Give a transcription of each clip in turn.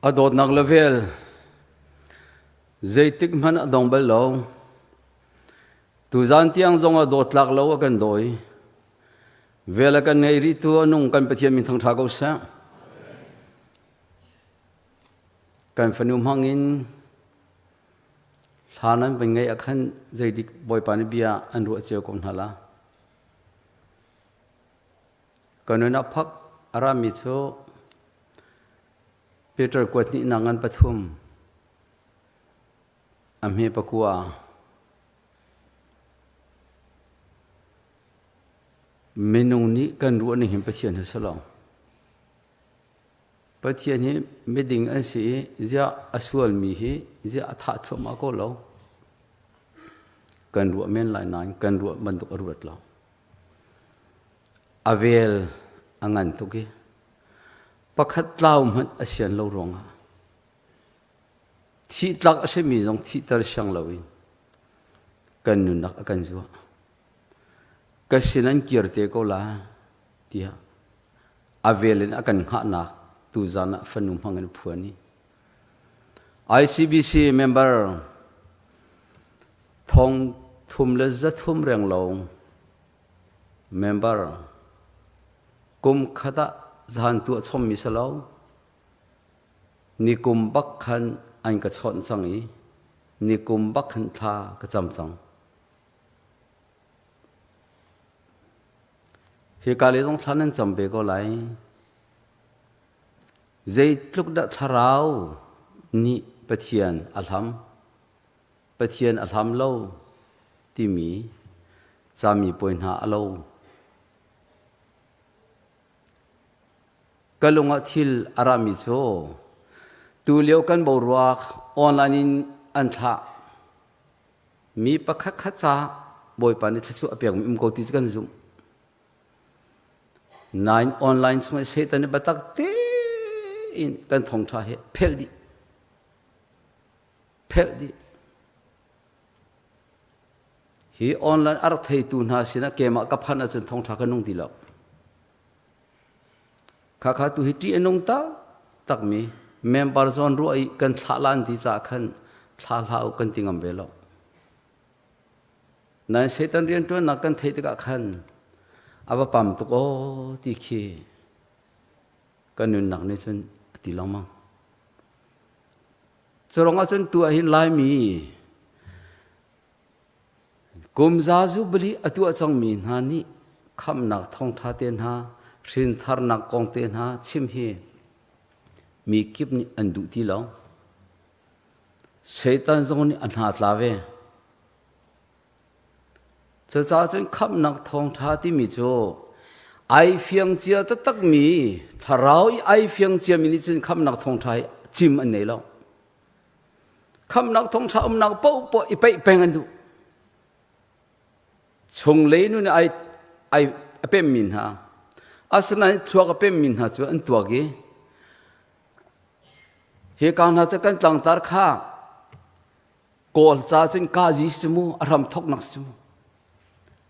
A dawtnak le vel zeitik hmanh a dong bal lo. Tuzan tiang zong ah dawtlak lo a kan dawi. Vel a kan ngei rih tu a nung kan Pathian min thangṭha ko seh. Kan fanu hmang in hla nan van ngeih ah khan zeidik Bawipa nih bia an ruah cio ko hna la. Ka nun ah phak a rami cu Peter kuat hnih nak ngan pathum a hme pakua minung nih kan ruah ning hin Pathian hi si lo. Pathian hi miding an si i ziah a sualmi hi ziah a thah thluahmah ko lo. Kan ruah men lai nain kan ruah bantuk a ruat lo. A vel a ngan tuk i pakhat tlau hmanh a sian lo ruangah thih tlak a simi zong thihter siang loin kan nunnak a kan zuah. Ka sin an kir te ko la tiah a vel in a kan hngahnak tuzan ah fanu hmang in phuan i ICBC member thong thum le zathum reng lo member kum khat ah zan tuah chom mi si lo ni kum bak khan an ka chawnh cang i ni kum bak khan thla ka cam cang. Hika lei zong thla nan cam ve ko lai. Zeitluk dah thlarau nih Pathian a hlam, Pathian a hlam lo timi cami puai hna a lo. Ka lung ah thil a rami cu tulio kan boruak online in an thlah mi pakhat khat ca Bawipa nih thluachuah a pekmi um ko ti cu kan zumh. Nain online chung i Satan nih biatak tein kan thawngṭha hi phelh dih. Phelh dih. Hi online a rak theitu hna sinah keimah ka phanh ahcun thawngṭha ka nung ti lo. Khakha tu hi ṭih a nung taktakmi member zawn ruah i kan thlah lan ti caah khan thla hlah u kan ti ngam ve lo. Nain Satan rianṭuannak kan theih tikah khan a va pam tuk aw ti khi kan nunnak nih cun a ti lengmang. Cu ruangah cun tu ah hin Laimi Kum zazu bali a tuah cangmi hna nih khamhnak thawngṭha te hna, hrintharnak kong te hna chim hi mi kip nih an duh ti lo. Satan zong nih a hna tla ve. Cucaah cun khamhnak thawngṭha timi cu ai fiang cia taktakmi thlarau i ai fiang ciami nih cun khamhnak thawngṭha hi cim an nei lo. Khamhnak thawngṭha umnak paohpaoh i peih peng an duh. Chunglei nu nih ai, ai a pemmi hna, asinain thluak a pemmi hna cu an tuak i hi ka hna cu kan tlangtar kha Kawl ca cun kazi si mu a hram thoknak si mu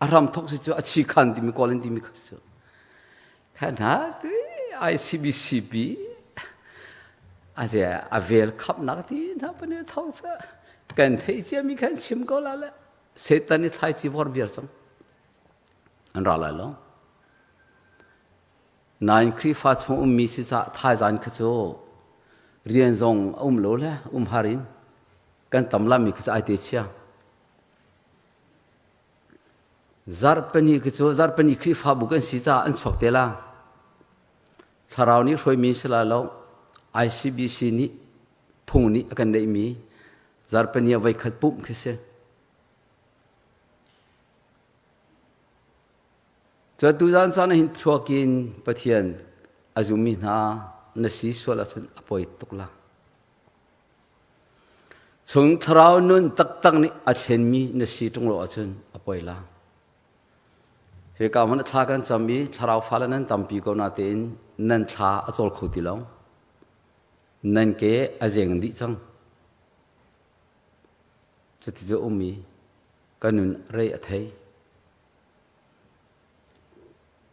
a hram thok si cu a chi khan timi kawl in timi kha si kha hna tu ICBCP aze a vel khapnak ti hna pane thong cha kan thei cia mi khan chim ko la le Satan i thlai chi vor viar cang an ra lai lo nain Khrihfa chung ummi si ca thaizan kha cu rian zong a um lo le um har in kan tam lami kha cu ai te chia Zarhpini khi cu zarhpini Khrihfabu kan si caah an chuak te la. Thlarau nih hruaimi si la lo. ICBC nih phung nih a kan neihmi zarhpini ah voikhat pumh khi si. Cu tuzan caan ah hin thluak in Pathian a zummi hna na si sual ahcun a poi tuk la. Chung thlarau nun taktak nih a thlenmi na si ṭung lo ahcun a poi la. Hika hmun a thla kan cam i thlarau fale nan tampi ko natein nan thla a cawl kho ti lo. Nan ke a zeng dih cang. Cuti cu um i ka nun rei a thei.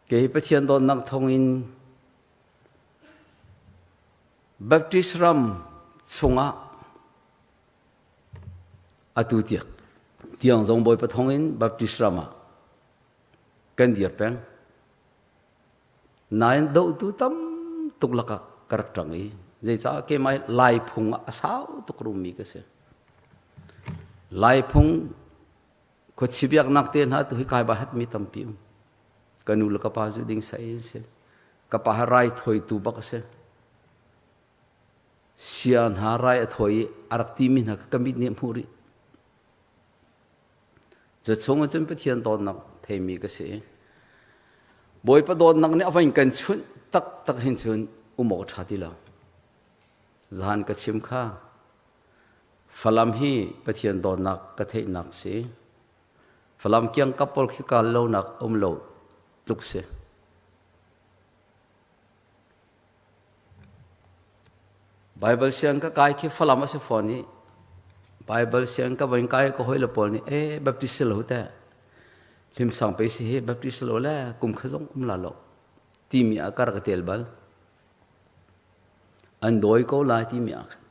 Kei Pathian dawtnak thawngin. Baptist ram chungah atu tiang tiang zong Bawipa thawng in Baptist ram ah kan dir peng. Nain dohtu tam tuk lakah ka rak ṭang i zeicah keimah Lai phung ah a sau tuk rummi ka si. Lai phung khuachi biaknak te hna tu hi kai ba hatmi tampi um. Ka nu le ka pa cu ding sai in si. Ka pa rai thawitu bak a si. Sia hna rai a thawi i a rak timi hna ka mit nih a hmuh rih. Cu chung cun Pathian dawtnak theimi ka si. Bawipa dawtnak nih a van kan chunh taktak hin cun um awk ṭha ti lo. Zahan ka chim kha Falam hi Pathian dawtnak ka theihnak si. Falam kiang kap pawl khi kal lonak um lo tluk si. Baibal siang ka kai khi Falam a si fawn i Baibal siang ka voin kai ka hoi le pawl nih e Baptist si lo te hlim sang pe si hi Baptist lo le kum kha zong um la lo timi a kar ka tel bal an dawi ko lai timi ah khan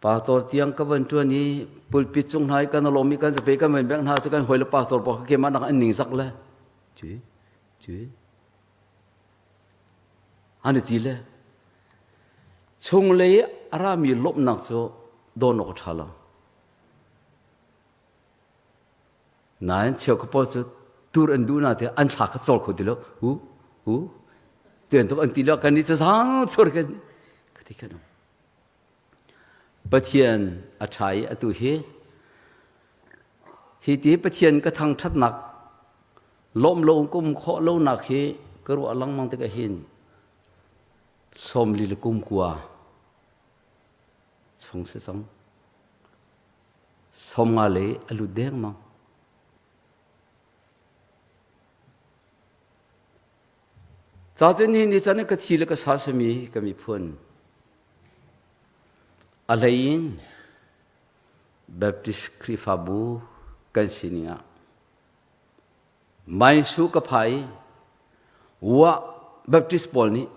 Pastor tiang ka van ṭuan i pulpit cung hna i kan lawm i kan zape kan van bengh hna cu kan hawi le pastor pawl keimah nak an ningzak le cu cu an ti le chunglei a rami lawmhnak cu dawn awk a ṭha lo Nain cheukhat pawl cu tur an duh na te an thla kha cawl kho ti lo. Hu hu tian tuk an ti lo kan ni cu zang thur kan ka ti kan um. Pathian a ṭha i atu hi hi ti Pathian ka thangṭhatnak lawm lo kum khawh lonak hi ka ruah lengmang tikah hin sawmli le kum kua chung si cang. 50 lei a lut dengmang. Ca cun hi ni can ka thi le ka sa sami ka miphun a hlei in Baptist Khrihfabu kan sining ah Maisu ka phai wa Baptist pawl nih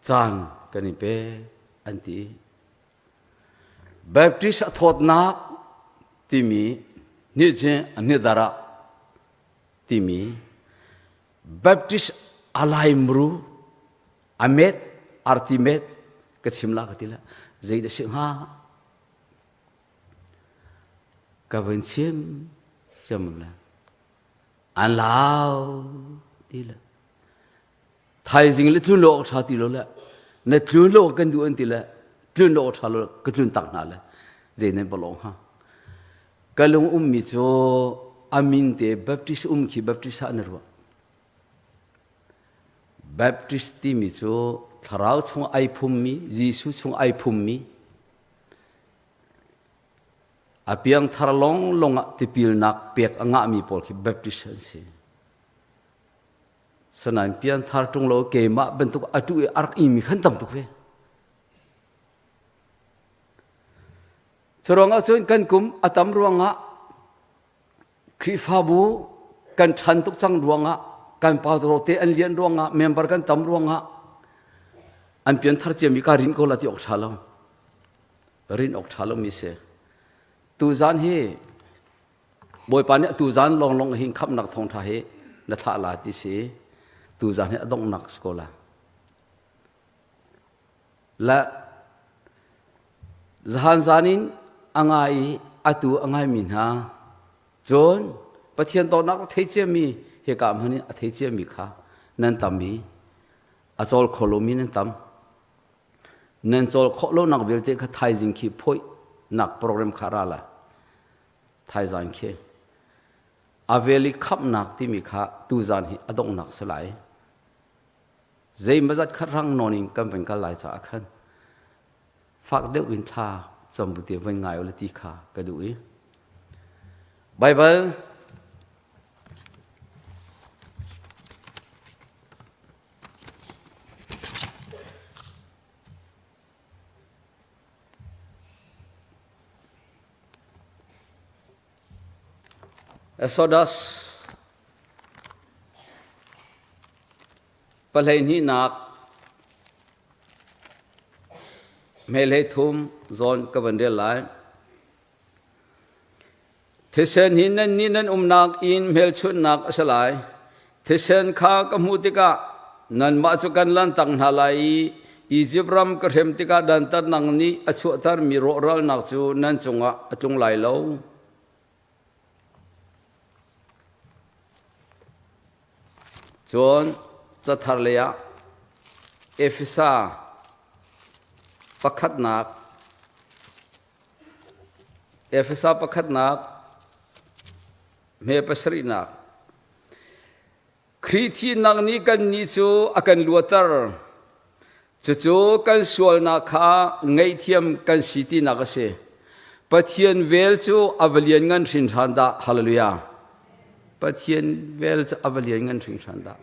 caan kan i pe an ti. Baptist a thawtnak timi nih nidar ah timi Baptist a laimru a met arti met ka chim la ka ti la zei dah si hnga ka van chim siam le an lau ti le thaizing le tlun lo awk ṭha ti lo le na tlun lo kan duh an ti le tlun lo awk ṭha lo ka tlun tak hna le zei nan palong ha ka lung ummi cu amin te Baptist um khi Baptist ah na ruah Baptist timi cu thlarau chung ai phummi Jesuh chung ai phummi a piangthar long long ah tipilnak pek a ngahmi pawl khi Baptist an si Sanain pianthar ṭung lo keimah bantuk atu i a rak imi khan tam tuk ve. Curuangah cun kan kum a tam ruangah Khrihfabu kan ṭhan tuk cang ruangah kan pastor te an lian ruangah member kan tam ruangah an pianthar ciami ka rin ko la ti awk ṭha lo. Rin awk ṭha lomi si. Tuzan hi Bawipa nih tuzan lawnglawng hin khamhnak thawngṭha hi na thlah la ti si tuzan hi a donghnak si ko la la zahan zan in a ngai i atu a ngaimi hna cun Pathian dawtnak a thei ciami hika hmun in a thei ciami kha nan tam i a cawl kho lomi nan tam nan cawl khawh lonak vialte kha thaizing khi phawihnak program kha ra la thaizang khi avel i khamhnak timi kha tuzan hi a donghnak si lai zeimazat khat rang nawn in kan van kal lai caah khan fak deuh in thla cam bu te van ngai ule ti kha ka duh i Bible Exodus 8. Pahleihnihnak hmehlei thum zawn ka van rel lai. Thisen hi nannih nan umnak inn hmelchunhnak a si lai. Thisen kha ka hmuh tikah nanmah cu kan lantak hna lai i Izipt ram ka hrem tikah dantatnak nih a chuahtermi rawhralnak cu nan cungah a tlung lai lo. Cun cathar lei ah Efesa pakhatnak Efesa pakhatnak hme pasarihnak Khrih thihnak nih kannih cu a kan luatter. Cucu kan sualnak kha ngaihthiam kan si tinak a si. Pathian vel cu a va lianngan hringhran dah. Hallelujah. Pathian vel cu a va lianngan hringhran dah.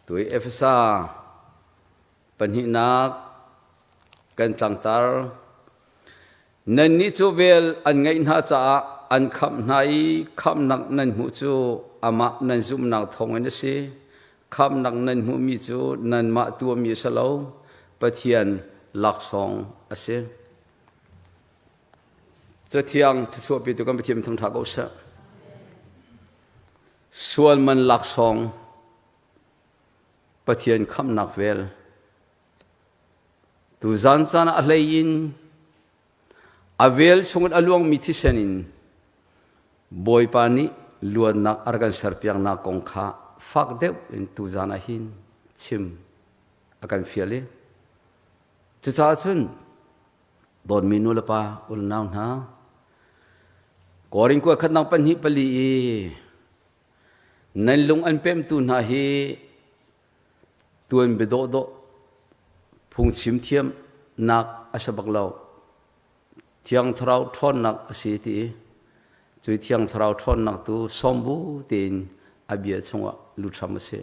Tui Efesa pahnihnak kan tlangtar. Nannih cu vel an ngeih hna caah an khamh hna i khamhnak nan hmuh cu amah nan zumhnak thawngin a si. Khamhnak nan hmuhmi cu nanmah tuahmi a si lo, Pathian laksawng a si. Cathiang thluachuahpitu kan Pathian thangṭha ko seh. Sual man laksawng Pathian khamhnak vel Tuzan caan ah a hlei in a vel chungin a luangmi thisen in Bawipa nih luatnak a rak kan serpiaknak kong kha fak deuh in tuzan ah hin chim a kan fial i cucaah cun dawtmi nu le pa unau hna Korin kua khatnak pahnih pali i nan lung an pemtu hna hi tuan bia dawhdawh phungchim thiamnak a si bak lo. Thiang Thlarau ṭhawnnak a si ti i cui Thiang Thlarau ṭhawnnak tu sawm bu tein a bia chungah lut hram a si.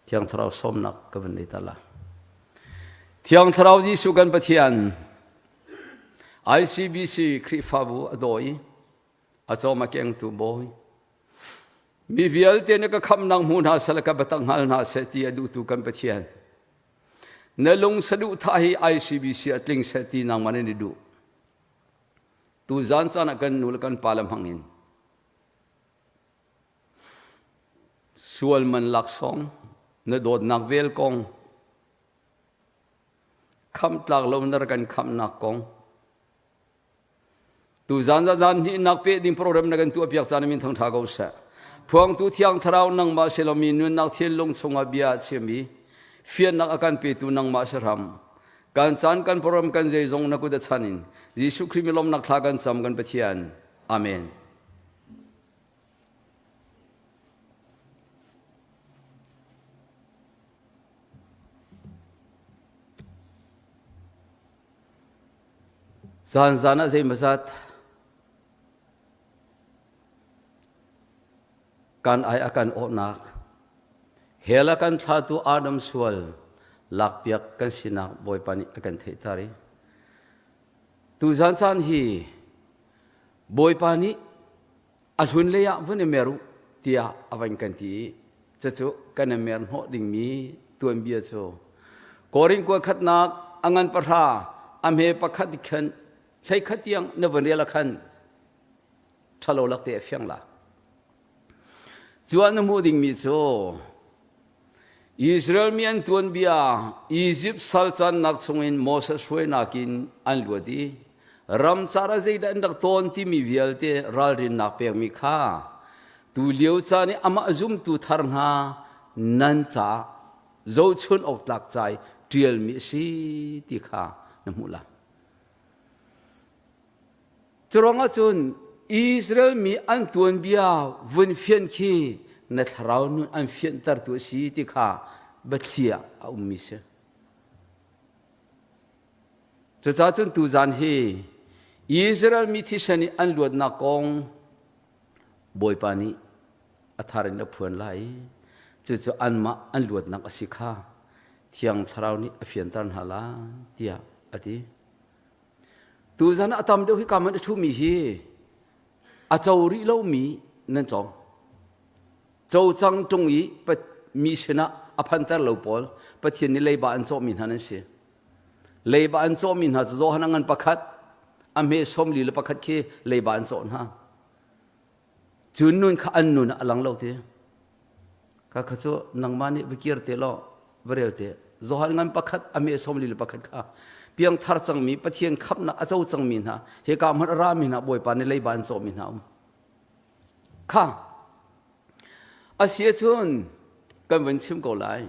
Thiang Thlarau sawmnak ka van nei ta la. Thiang Thlarau Jesuh kan Pathian ICBC Khrihfabu a daw i a cawm a kengtu bawi Mi vialte na ka khamnak hmu hna seh le ka biatak hngal hna seh ti a duhtu kan Pathian. Na lung saduhthah hi ICBC a tling seh ti nangmah nih na duh. Tu zan caan ah kan nu le kan pa le hmang in sual man laksawng na dawtnak vel kong khamh tlak lo na rak kan khamhnak kong Tuzan zan hnihnak peh ding program na kan tuah piak caan min thangtha ko seh. Phuangtu thiang thlarau nangmah silomi nunnak thinlung chungah bia a chim i fiannak a kan petu nangmah si hram. Kan caan kan program kan zeizong na kut a chan in Jesuh Khrih mi lawmnak thla kan cam kan Pathian. Amen. Zanzan ah zeimawzat kan ai a kan awhnak hell a kan thlatu Adam sual lakpiak kan sinak Bawipa nih a kan theihter i tuzan caan hi Bawipa nih a hlun lei ah vun i mer u tiah a van kan ti i cucu kan i mer hnawh dingmi tuanbia cu Korin kua khatnak a ngan pahra a hme pakhat khan hlei khat tiang na vun rel khan ṭhalo lak te a fiang la cu ah na hmuh dingmi cu Israel mi an tuanbia Izipt sal cannak chungin Moses hruainak in an luat i ramcar ah zeidah an rak tawn timi vialte ralrinnak pekmi kha tu lio caan i amah zumtu thar hna nan caah zohchun awk tlak cai ṭialmi a si ti kha na hmuh la. Curuangah cun Israel mi an tuanbia vun fianh khi na thlarau nun an fianhtertu a si ti kha biathli ah a ummi si. Cucaah cun tuzan hi Israel mi thisen i an luatnak kong Bawipa nih a thar in a phuan lai i cucu anmah an luatnak a si kha Thiang Thlarau nih a fianter hna lai tiah a ti. Tuzan ah a tam deuh hi ka man a ṭhumi hi a co rih lomi nan tlawm. Cocang ṭung i mi sinah a phanter lo pawl Pathian nih leiba an cawhmi hna nan si. Leiba an cawhmi hna cu Johan a ngan pakhat, a hme 41 khi leiba an cawh hna. Cu nun kha an nun ah a lang lo ti. Ka kha cu nangmah nih va kir te law va rel te. Johan ngan pakhat a hme 41 kha piangthar cangmi Pathian khamhnak a co cangmi hna hika hmanh a rami hna Bawipa nih leiba an cawhmi hna um. Kha a si ahcun kan vun chim ko lai.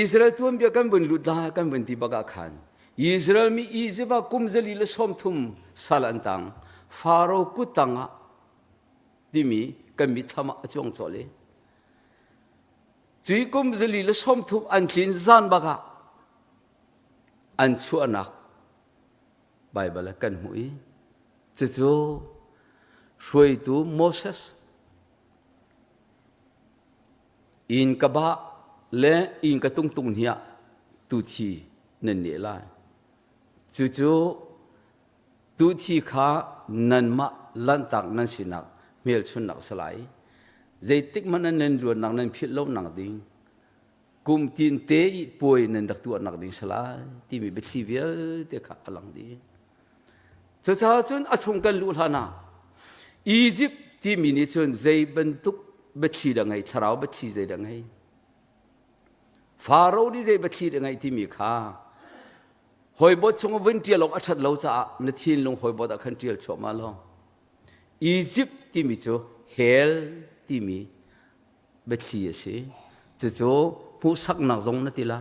Israel tuanbia kan vun lut la kan vun ti bak ah khan Israel mi Egypt ah kum 130 sal an tang Faro kut tang ah timi kan mitthlam ah a cuang cawlh i cui kum 130 an tlin zan bak ah an chuahnak Baibal ah kan hmuh i cucu hruaitu Moses inn ka bah le inn ka tungtung hni ah tuthi nan neh lai. Cucu tuthi kha nanmah lanhtak nan sinak hmelchunhnak a si lai. Zeitik hmanh ah nan luatnak nan philh lo nak ding kum tin te i puai nan rak tuahnak ding si lai timi biathli vialte kha a lang dih. Cucaah cun a chung kan luh hlan ah Egypt timi nih cun zei bantuk biathli dah ngei, thlarau biathli zei dah ngei. Faro nih zei biathli dah ngei timi kha hawibawt chung vun ṭial awk a ṭhat lo caah na thinlung hawibawt ah khan ṭial thluahmah law Egypt timi cu hell timi biathli a si. Cucu hmuhsaknak zong na ti la.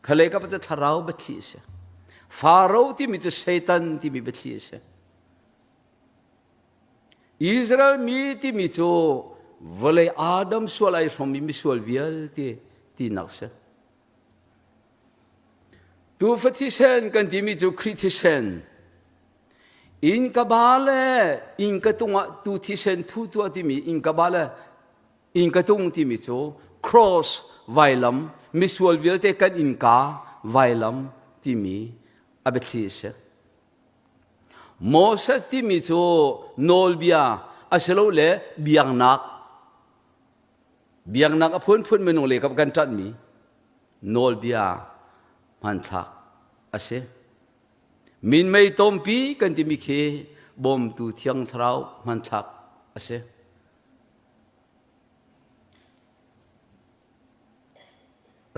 Khalei ka cu thlarau biathli a si. Faro timi cu Satan timi biathli a si. Israel mi timi cu vawlei Adam sual ai hrawmmi misual vialte tinak si. Tuufa thisen kan timi cu Khrih thisen. Inn ka ba le inn ka tungah tu thisen thu tuah timi inn ka ba le Innka tung timi cu cross vailam misual vialte kan innka vailam timi a biathli a si. Moses timi cu nawlbia asilole biaknak biaknak a phunphun minung le kap kan ṭanhmi nawlbia hmanthlak a si. Minmei tompi kan timi khi bawmtu thiang thlarau hmanthlak a si.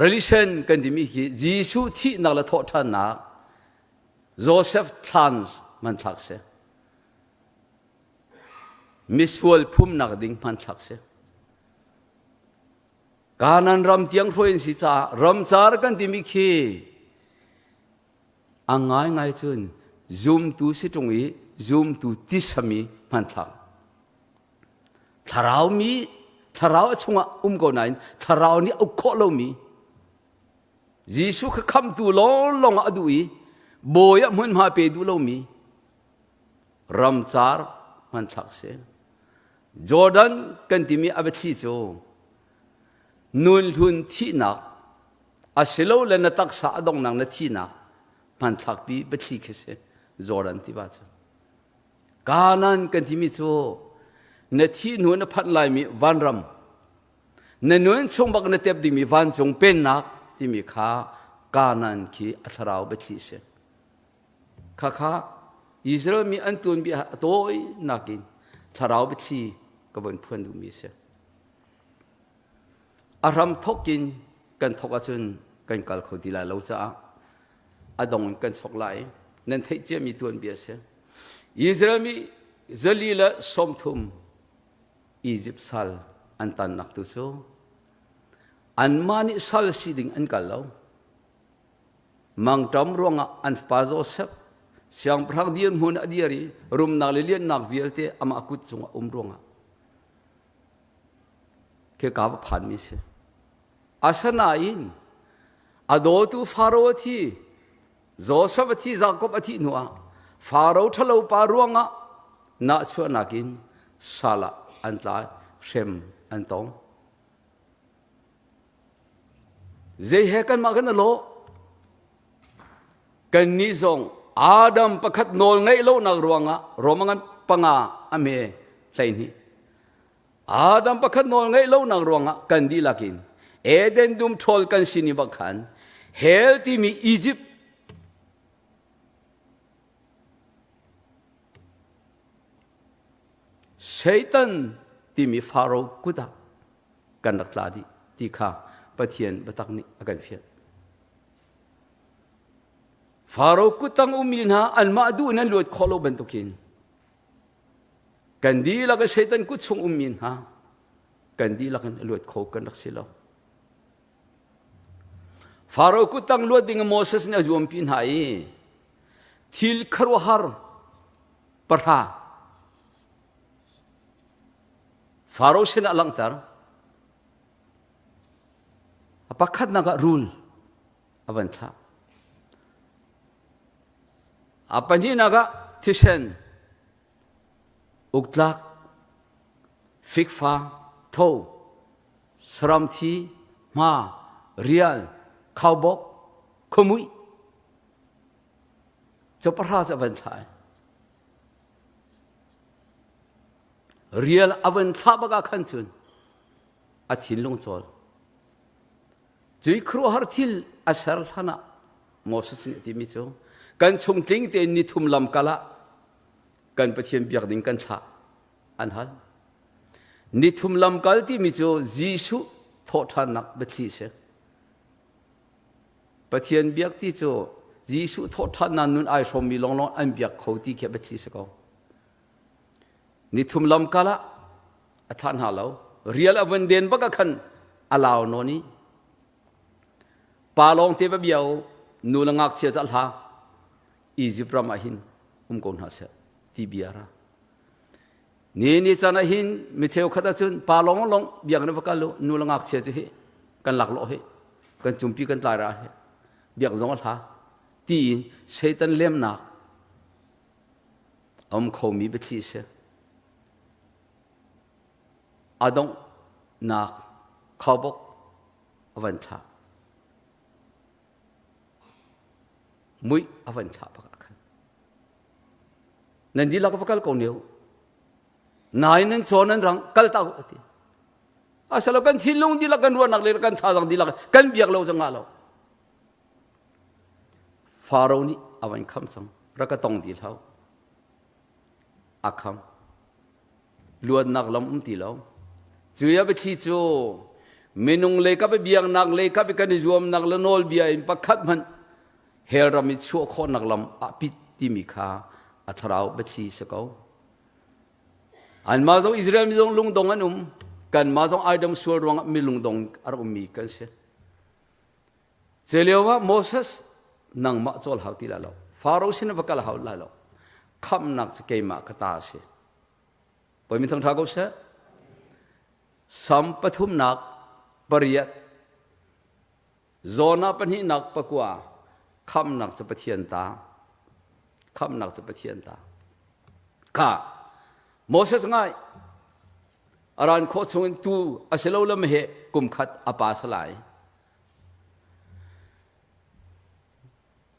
Religion kan timi hi Jesuh thihnak le thawhṭhannak Joseph thlan hmanthlak si. Misual phumnak ding hmanthlak si. Kanan ram tiang hruai an si caah ramcar kan timi khi a ngaingai cun zumtu si ṭung i zumtu tisami hmanthlak. Thlarau mi thlarau a chungah um ko nain thlarau nih a uk khawh lomi Jesuh kha khamhtu lawnglawng ah a duh i bawi ah hmunhma pe duh lomi ramcar hmanthlak si. Jordan kan timi a biathli cu nun hlun thihnak asilole na taksa a donghnak na thihnak hmanthlakpi biathli khi si Jordan tiva cu. Kanan kan timi cu na thih hnu na phanh laimi vanram na nun chung bak na tep dingmi vancung pennak timi kha Kanan khi a thlarau biathli si. Khakha Israel mi an tuanbia a tawi nakin thlarau biathli ka von phuan duhmi a si. A hram thok in kan thok ahcun kan kal kho ti lai lo caah a dong in kan sok lai. Nan theih ciami tuanbia a si. Israel mi 130 Egypt sal an tannak tu cu anmah nih sal si ding an kal lo. Mangṭam ruangah an fapa Joseph siangpahrang dirhmun a dir i rumnak le lianhnak vialte amah kut cungah um ruangah khika va phanmi si. Asinain a dawtu Faro a thi, Joseph a thi, Jakob a thih hnuah Faro ṭhalo pa ruangah nahchuahnak in sal ah an tla, hrem an tong. Zei he kanmah kan a lawh? Kannih zong Adam pakhat nawl ngeih lonak ruangah Roma ngan panga a me 12. Adam pakhat nawl ngeih lonak ruangah kan dihlak in Eden dum ṭhawl kan si ni bak khan hell timi Egypt Satan timi Faro kut ah kan rak tla dih ti kha Pathian biatak nih a kan fianh. Faro kuttang ummi hna anmah duh in an luat khawh lo bantukin kan dihlak in Satan kut chung ummi hna kan dihlak in a luat kho kan rak si lo. Faro kuttang luat ding Moses nih a zuampi hna i thil khuaruahhar pahra Faro sinah langhter. A pakhatnak ah rul a van thlah. A pahnihnak ah thisen, uktlak, fikfa, tho, saram thi, hma, rial, khaubawk, khuamuih. Cu pahra cu a van thlah. Rial a van thlah bak ah khan cun a thinlung cawl. Cui khuaruahhar thil a ser hlan ah Moses nih a timi cu kan chung tling tein nithum lam kal ah kan Pathian biak ding kan thlah an hal. Nithum lam kal timi cu Jesuh thawhṭhannak biathli a si. Pathian biak ti cu Jesuh thawhṭhannak nun ai hrawmmi lawnglawng an biak kho ti khi biathli si ko. Nithum lamkal ah a thlah hna lo. Rial a vun den bak ah khan a lau nawn i pa lawng te va bia u, nu le ngakchia ca hla Egypt ram ah hin um ko hna seh ti bia ra. Ni ni caan ah hin mi cheukhat ahcun pa lawng lawng biakinn va kal u, nu le ngakchia cu hi kan lak lawh hi, kan cumpi kan tlai ra hi, biak zong a hla tiin Satan lemnak a um khomi biathli a si. A donghnak khaubawk a van thlah. Muih a van thlah bak ah khan. Nan dihlak va kal ko ne u. Nain nan caw nan rang kal ta u a ti. Asalo kan thinlung dihlak kan ruahnak le kan thazaang dihlak kan biak lo zong ah lo. Faro nih a van kham cang. Rak ka tong ti hlah. A kham. Luatnak lam um ti lo. Cu a biathli cu minung lei kap i biaknak lei kap i kan i zuamnak le nawlbia in pakhat hmanh hell ram i chuah khawhnak lam a pit timi kha a thlarau biathli si ko. Anmah zong Israel mi zong lungdong an um. Kanmah zong Adam sual ruangah mi lungdong a rak ummi kan si. Cu lio ah Moses nangmah cawl hau ti lai lo. Faro sin va kal hau lai lo. Khamhnak cu keimah ka ta a si. Bawi min thangṭha ko seh. Sam pathumnak pariat Zona pahnihnak pakua khamhnak cu Pathian ta. Khamhnak cu Pathian ta. Kha Moses ngai a ran khawh chungin tu a si lo lam he kum khat a pa salai.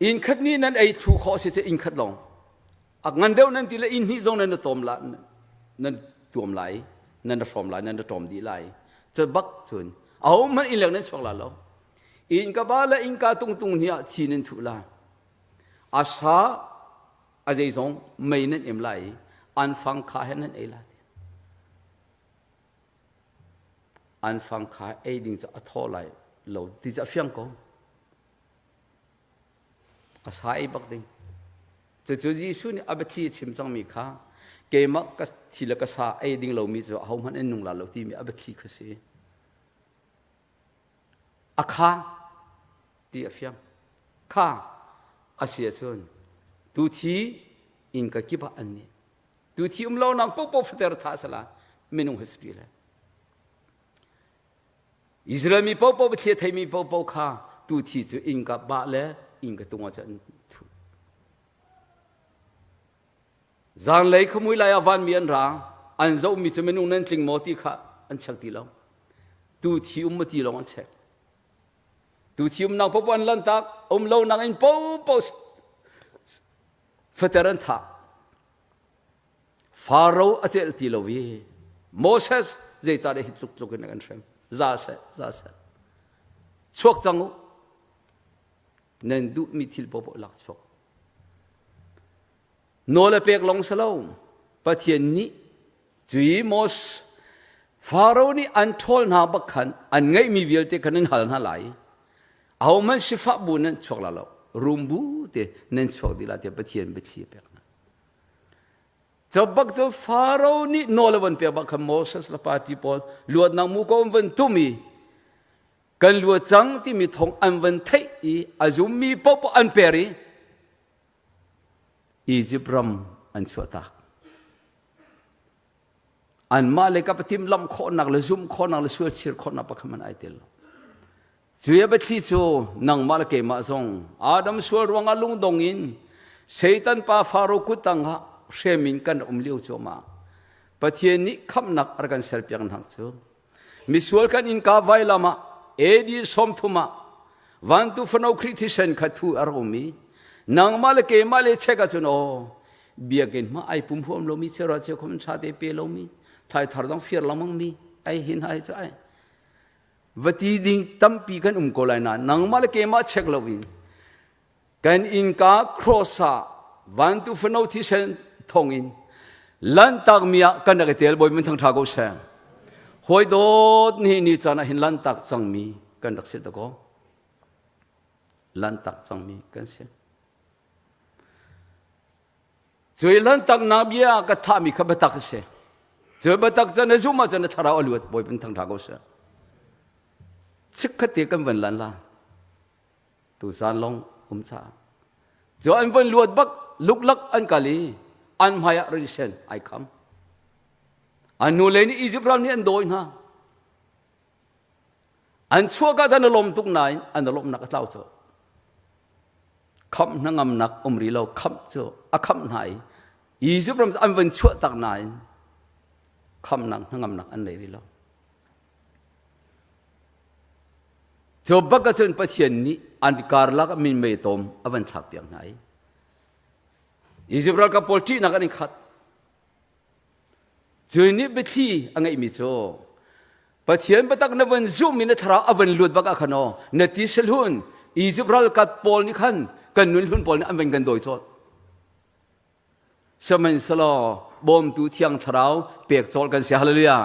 Inn khat nih nan ei thu khawh si cu inn khat lawng. A ngan deuh nan ti le inn hnih zong nan tom la nan tuam lai, nan hrawm lai, nan ṭawm dih lai. Cu bak cun ahohmanh inn leng nan chuak la lo. Inn ka ba le innka tungtung hnih ah thi nan thuh la. A sa a zeizong mei nan em lai i an fang kha he nan ei la. An fang kha ei ding cu a thaw lai lo ti cu a fiang ko. A sa ei bak ding. Cucu Jesuh nih a biathli a chim cangmi kha keimah ka thi le ka sa ei ding lomi cu ahohmanh an nung la lo timi a biathli kha si. A kha ti a fiang. Kha a si ahcun tu thi innka kip ah an nih. Tu thi um lo nak popo fater tha sala minung history le. Israel mi popo thlia theimi popo kha tu thi cu innka ba le innka tung ah cun thu. Zanlei khamui lai ah vanmi an ra an zohmi cu minung nan tling maw ti kha an check ti lo. Tu thi um ma ti lawng an check. Tu thi umnak popo an lan tak um lo nak in popo fater an thah. Faro a celh ti lo i Moses Zeicahdah hi tluk tluk in na kan hrem? Za seh, za seh. Chuak cang u. Nan duhmi thil paohpaoh lak chuak. Nawl a pek lawng si lo. Pathian nih cui Mos Faro nih an ṭhawl hna bak khan an ngeihmi vialte khan an hal hna lai. Ahohmanh sifah bu nan chuak la lo. Rum bu te nan chuak dih la tiah Pathian biathli a pek hna. Cu bak cu Faro nih nawl a van pek bak khan Moses le party pawl luatnak mu ko an van tum i kan luat cang timi thawng an van theih i a zummi paohpaoh an per i Egypt ram an chuahtak. Anmah le ka timhlamh khawhnak le zumh khawhnak le sualchir khawhnak pakhat hmanh ai tel lo. Cu a biathli cu nangmah le keimah zong Adam sual ruangah lungdong in Satan pa Faro kut tangah hrem in kan um lio cuahmah. Pathian nih khamhnak a rak kan serpiak nak cu misual kan innka vailam ah AD 30 ah vantu fano Khrih thisen kha thu a rak um i nangmah le keimah le chek ahcun aw biakinn hma ai pum huam lomi chera cheu khom tha te pe lomi thai thar dong fir lamang mi ai hin hai cha ai va ti ding tampi kan um ko lai na nangmah le keimah check lo in kan innka cross ah vantu fano thisen thong in lantak mi ah kan rak i tel bawi min thang tha ko seh hawi dawt ni ni caan ah hin lantak cang mi kan rak si ta ko lantak cang mi kan si Cui lantaknak bia ka thahmi kha biatak a si. Cu biatak cu na zumh ahcun na thlarau a luat Bawipa in thangṭha ko seh. Chikkhat te kan van lan la. Tu zan long um caah. Cu an van luat bak luklak an kal i an hmai ah risen ai kham. An nu le nih Egypt ram nih an dawi hna. An chuak ah cun a lawm tuk nain an lawmhnak a tlau cu. Khamh hnangamnak um rih lo khamh cu a khamh hna i Egypt ram cu an van chuah tak nain khamhnak hnangamnak an nei rih lo. Cu bak ahcun Pathian nih an karlak ah minmei tawm a van thlak piak hna i Egypt ralkap pawl ṭihnak an in khat. Cu nih biathli a ngeihmi cu Pathian biatak na van zumh i na thlarau a van lut bak ah khan aw na ti sahlun Egypt ralkap pawl nih khan kan nun hlun pawl nih an van kan dawi cawt. Sihmanhsehlaw bawmtu thiang thlarau pek cawl kan si hallelujah.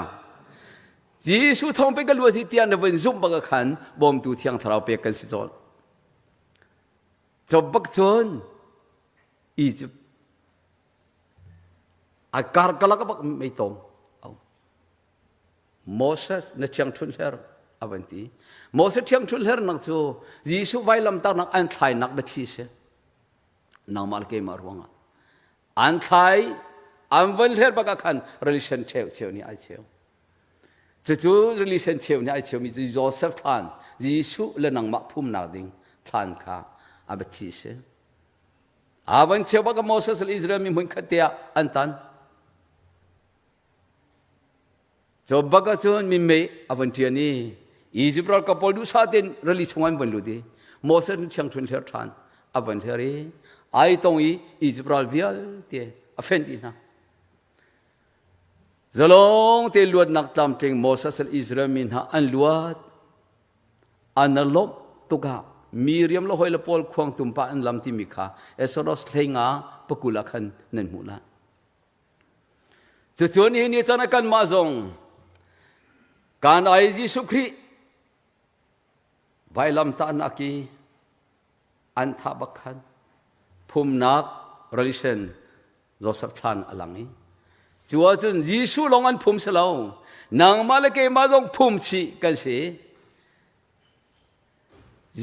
Jesuh thawng pe ka luat hi tiah na van zumh bak ah khan bawmtu thiang thlarau pek kan si cawl. Cob bak cun Egypt A karkalak bak mei tawm. Moses na thiangṭhunh hler a van ti. Moses thiangṭhunh hler nak cu Jesuh vailamtarnak an thlainak biathli si. Nangmah le keimah ruangah. An thlai, an van hler bak ah khan relation cheu cheu nih ai cheu. Cucu relation cheu nih ai cheumi cu Joseph thlan, Jesuh le nangmah phumnak ding thlan kha a biathli si. Aa van cheu bak Moses le Israel mi hmun khat te ah an tan. Cu bak ahcun minmei a van ṭian i Egypt ralkap pawl duhsah tein rili chung an van lut i Moses nih thiangṭhun hler ṭhan a van hler i ai tong i Egypt ral vialte a fenh dih hna. Zalong te luatnak tlamtling Moses le Israel mi hna an luat An a lawmh tuk ah Miriam le hawile pawl khuang tum pah an lam timi kha Exodus 15 pakul ah khan nan hmuh lai. Cucu nihin ni caan ah kanmah zong kan ai Jesuh Khrih vailamtahnak i an thah bak khan phumnak relation Joseph thlan a lang i cu ahcun Jesuh lawng an phum si lo nangmah le keimah zong phum chih kan si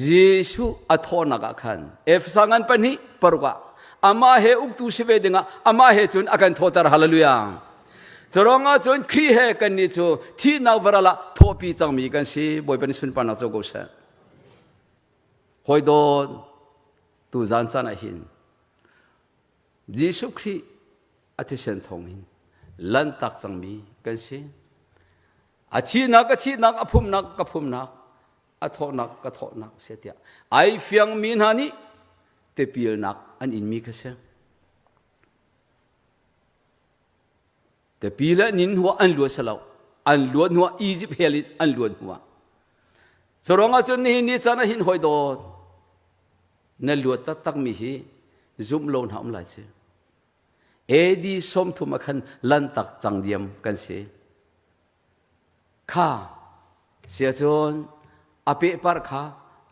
Jesuh a thawhnak ah khan Efesa ngan pahnih paruk ah amah he uktu si ve dingah amah he cun a kan thawhter hallelujah Curuangah cun Khrih he kannih cu thihnak varal ah thawhpi cangmi kan si Bawipa nih sunparnak co ko seh hawi dawt tu zan caan ah hin Jesuh Khrih a thisen thawngin lantak cangmi kan si. A thihnak a thihnak, a phumnak ka phumnak, a thawhnak ka thawhnak si tiah ai fiangmi hna nih tipilnak an inmi kha si. Tipil an in hnuah an luat si lo. An luat hnuah Egypt hell in an luat hnuah. Curuangah cun nihin ni caan ah hin hawi dawt na luat taktak mi hi zumh lo hna um lai ci. AD 30 ah khan lantak cang diam kan si. Kha siacun a pehpar kha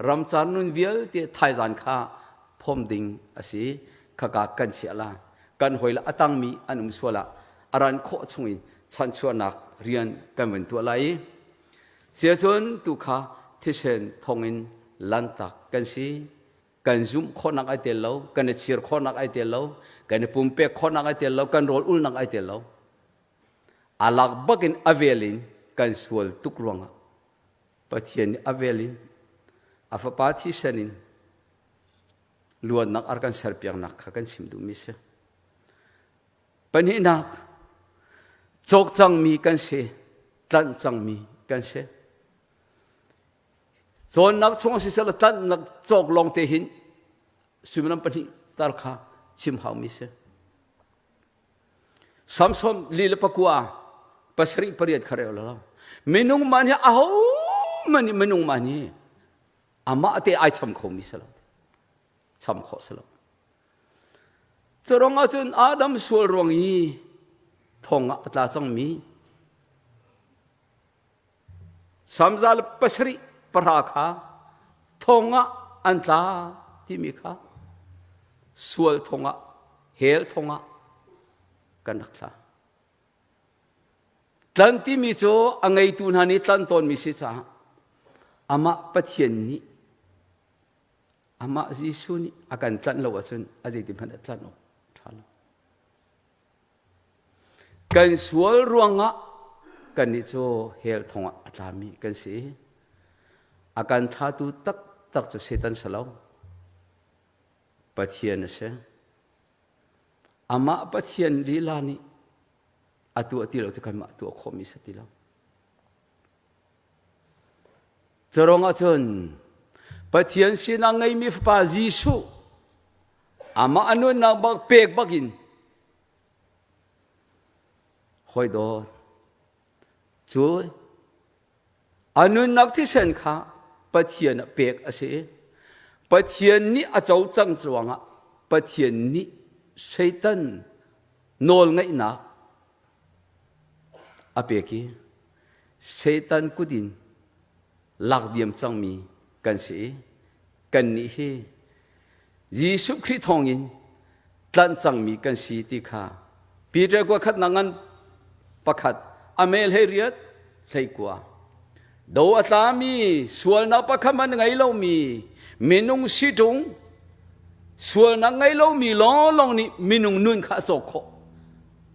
ramcar nun vialte thaizan kha phom ding a si. Khaka kan chiah la. Kan hoi la a tangmi an um sual ah a ran khawh chungin chanchuahnak rian kan van tuah lai i siacun tu kha thisen thongin lantak kan si. Kan zumh khawhnak ai tel lo, kan i chir khawhnak ai tel lo, kan i pumpek khawhnak ai tel lo, kan rawl ulnak ai tel lo. A lak bak in a vel in kan sual tuk ruangah Pathian nih a vel in a fapa thisen in luatnak ar kan serpiaknak kha kan chim duhmi si. Pahnihnak, cawk cangmi kan si, tlanh cangmi kan si. Cawnnak chung siseh tlanhnak cawk lawng te hin suimilam pahnih tar kha chim haumi si. Samson li le pakua pasarih pariat kha reu lo. Minung man hi aho man nih minung man hi amah te ai cham khomi si lo. Cham khawh si lo. Curang ahcun Adam sual ruang i thong ah a tla cangmi Samzal pasarih pahra kha thong ah an tla timi kha sual thong ah hell thong ah kan rak tla. Tlan timi cu a ngeitu hna nih tlan tawnmi si caah amah Pathian nih amah Jesuh nih a kan tlanh lo ahcun a zeitin hmanh a tlanh awk ṭha lo. Kan sual ruangah kannih cu hell thongah a tlami kan si. A kan thatu taktak cu Satan si lo. Pathian a si. Amah Pathian lila nih a tuah ti lo cu kanmah tuah khawhmi si ti lo. Curuang ahcun Pathian sinah ngeimi Fapa Jesuh amah a nunnak bak pek bakin hawi dawt cu a nunnak thisen kha Pathian ah pek a si. Pathian nih a co cang ruangah Pathian nih Satan nawlngeihnak a pek i Satan kut in lak diam cangmi kan si i kannih hi Jesuh Khrih thawngin tlanh cangmi kan si ti kha Peter kua khat ngan pakhat a mel hei riat hlei kua do a tlami sualnak pakhat man ngei lomi minung si ṭung sualnak ngei lomi lawnglawng nih minung nun kha a cawk khawh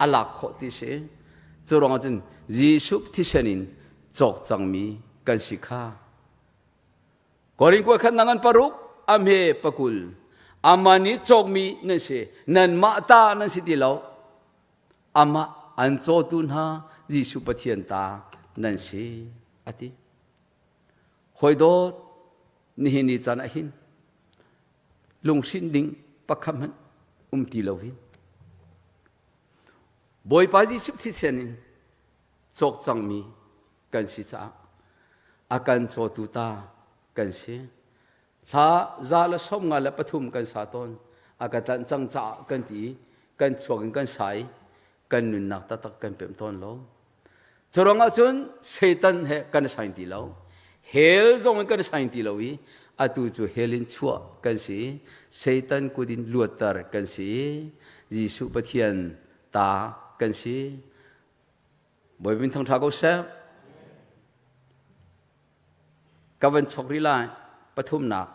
a lak khawh ti si cu ruangah cun Jesuh thisen in cawk cangmi kan si kha Korin kua khat nangan paruk a hme pakul amah nih cawkmi nan si nanmah ta nan si ti lo amah an cawtu hna Jesuh Pathian ta nan si a ti hawi dawt nihin ni caan ah hin lunghrinh ding pakhat hmanh um ti lo hin Bawipa Jesuh thisen in cawk cangmi kan si caah a kan cawtu ta kan si. Hla 153 kan sa tawn. A ka tlanh cang caah kan ti i kan thluak in kan sa i kan nunnak taktak kan pemh tawn lo. Curuangah cun Satan he kan sain ti lo. Hell zong in kan sain ti lo i atu cu hell in chuah kan si. Satan kut in luatter kan si. Jesuh Pathian ta kan si. Bawipa min thangṭha ko seh. Ka van chok rih lai. Pathumnak.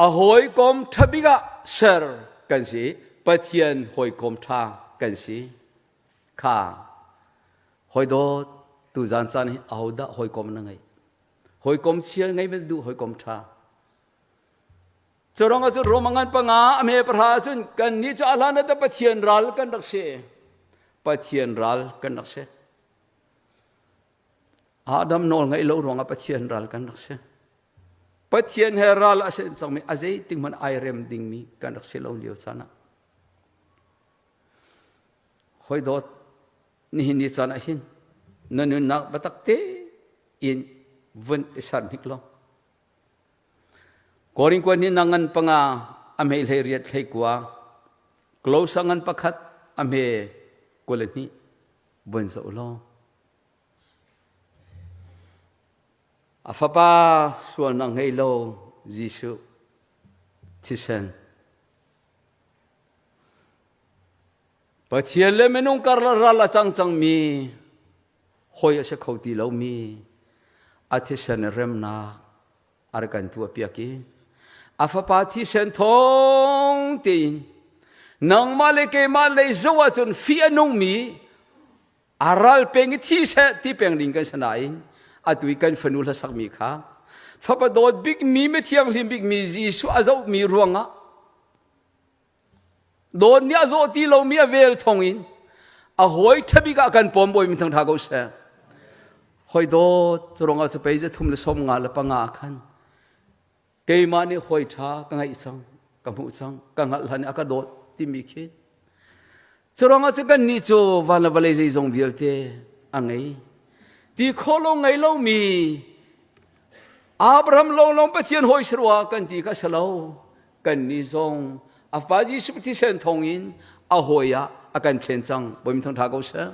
A hawikom ṭha bik ah ser kan si. Pathian hawikom ṭha kan si. Kha hawi dawt tu zan caan hi ahodah hawikom na ngeih? Hawikom chia ngei men duh hawikom ṭha. Curang ah cun Roma ngan panga a me pahra cun kan nih cu a hlan ah Pathian ral kan rak si. Pathian ral kan rak si. Adam nawl ngaih lo ruangah Pathian ral kan rak si. Pathian he ral a sen cangmi a zeitik hmanh ai rem dingmi kan rak si lo lio caan ah. Hoi dawt. Nihin ni caan ah hin na nunnak biatak tein vun i ser hnik law Korin kuan hi na ngan panga a hme hlei riat hlei kua Close ngan pakhat a hme 22 vun zoh law A fapa sualnak ngei lo Jesuh thisen Pathian le minung karlak ral a cang cangmi hawi a si kho ti lomi a thisen remnak a rak kan tuahpiak i a fapa thisen thawng tein nangmah le keimah lei zoh ahcun fih a nungmi a ral peng i thi seh ti peng ding kan si nain atu i kan fanu hlasakmi kha fapa dawt bikmi mithianghlim bikmi Jesuh a zohmi ruangah dawt nih a zawh ti lomi a vel thawngin a hawi ṭhabik ah kan pawm bawi mi thang ṭha ko seh hoi dawt curangah cu pei za thum le som nga le panga khan keimah nih hawi ṭha ka ngeih cang ka hmuh cang ka hngalh hlan i a ka dawt timi khi curuangah cu kannih cu van le vawlei zeizong vialte a ngei ti khawh lo ngei lomi Abraham lawnglawng Pathian hawi si rua kan ti kha si lo kannih zong a fapa Jesuh thisen thawngin a hawi ah a kan thlen cang bawi thang ṭha ko seh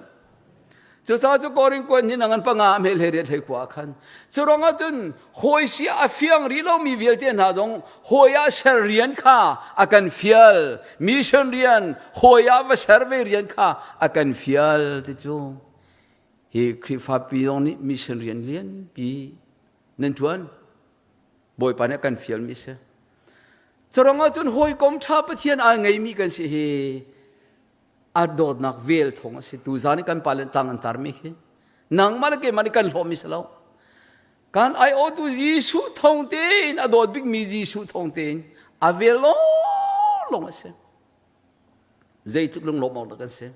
Cucaah cu Korin kuan hi nangan panga a hmel he riat hlei khua khan. Cu ruangah cun hawi si a fiang rih lomi vialte hna zong hawi ah ser rian kha a kan fial. Mission rian hawi ah va ser ve rian kha a kan fial ti cu. Hi Khrihfa pi zong nih mission rian lianpi nan ṭuan. Bawipa nih a kan fialmi si. Cu ruangah cun hawikom ṭha Pathian aa ngeimi kan si hi a dawtnak vel thawng a si tu zan i kan pa le tang an tarmi khi nangmah le keimah nih kan hlawhmi si lo kan aiawhtu Jesuh thawng tein a dawt bikmi Jesuh thawng tein a vel lawnglawng a si zeitluk lunglawm awk dah kan si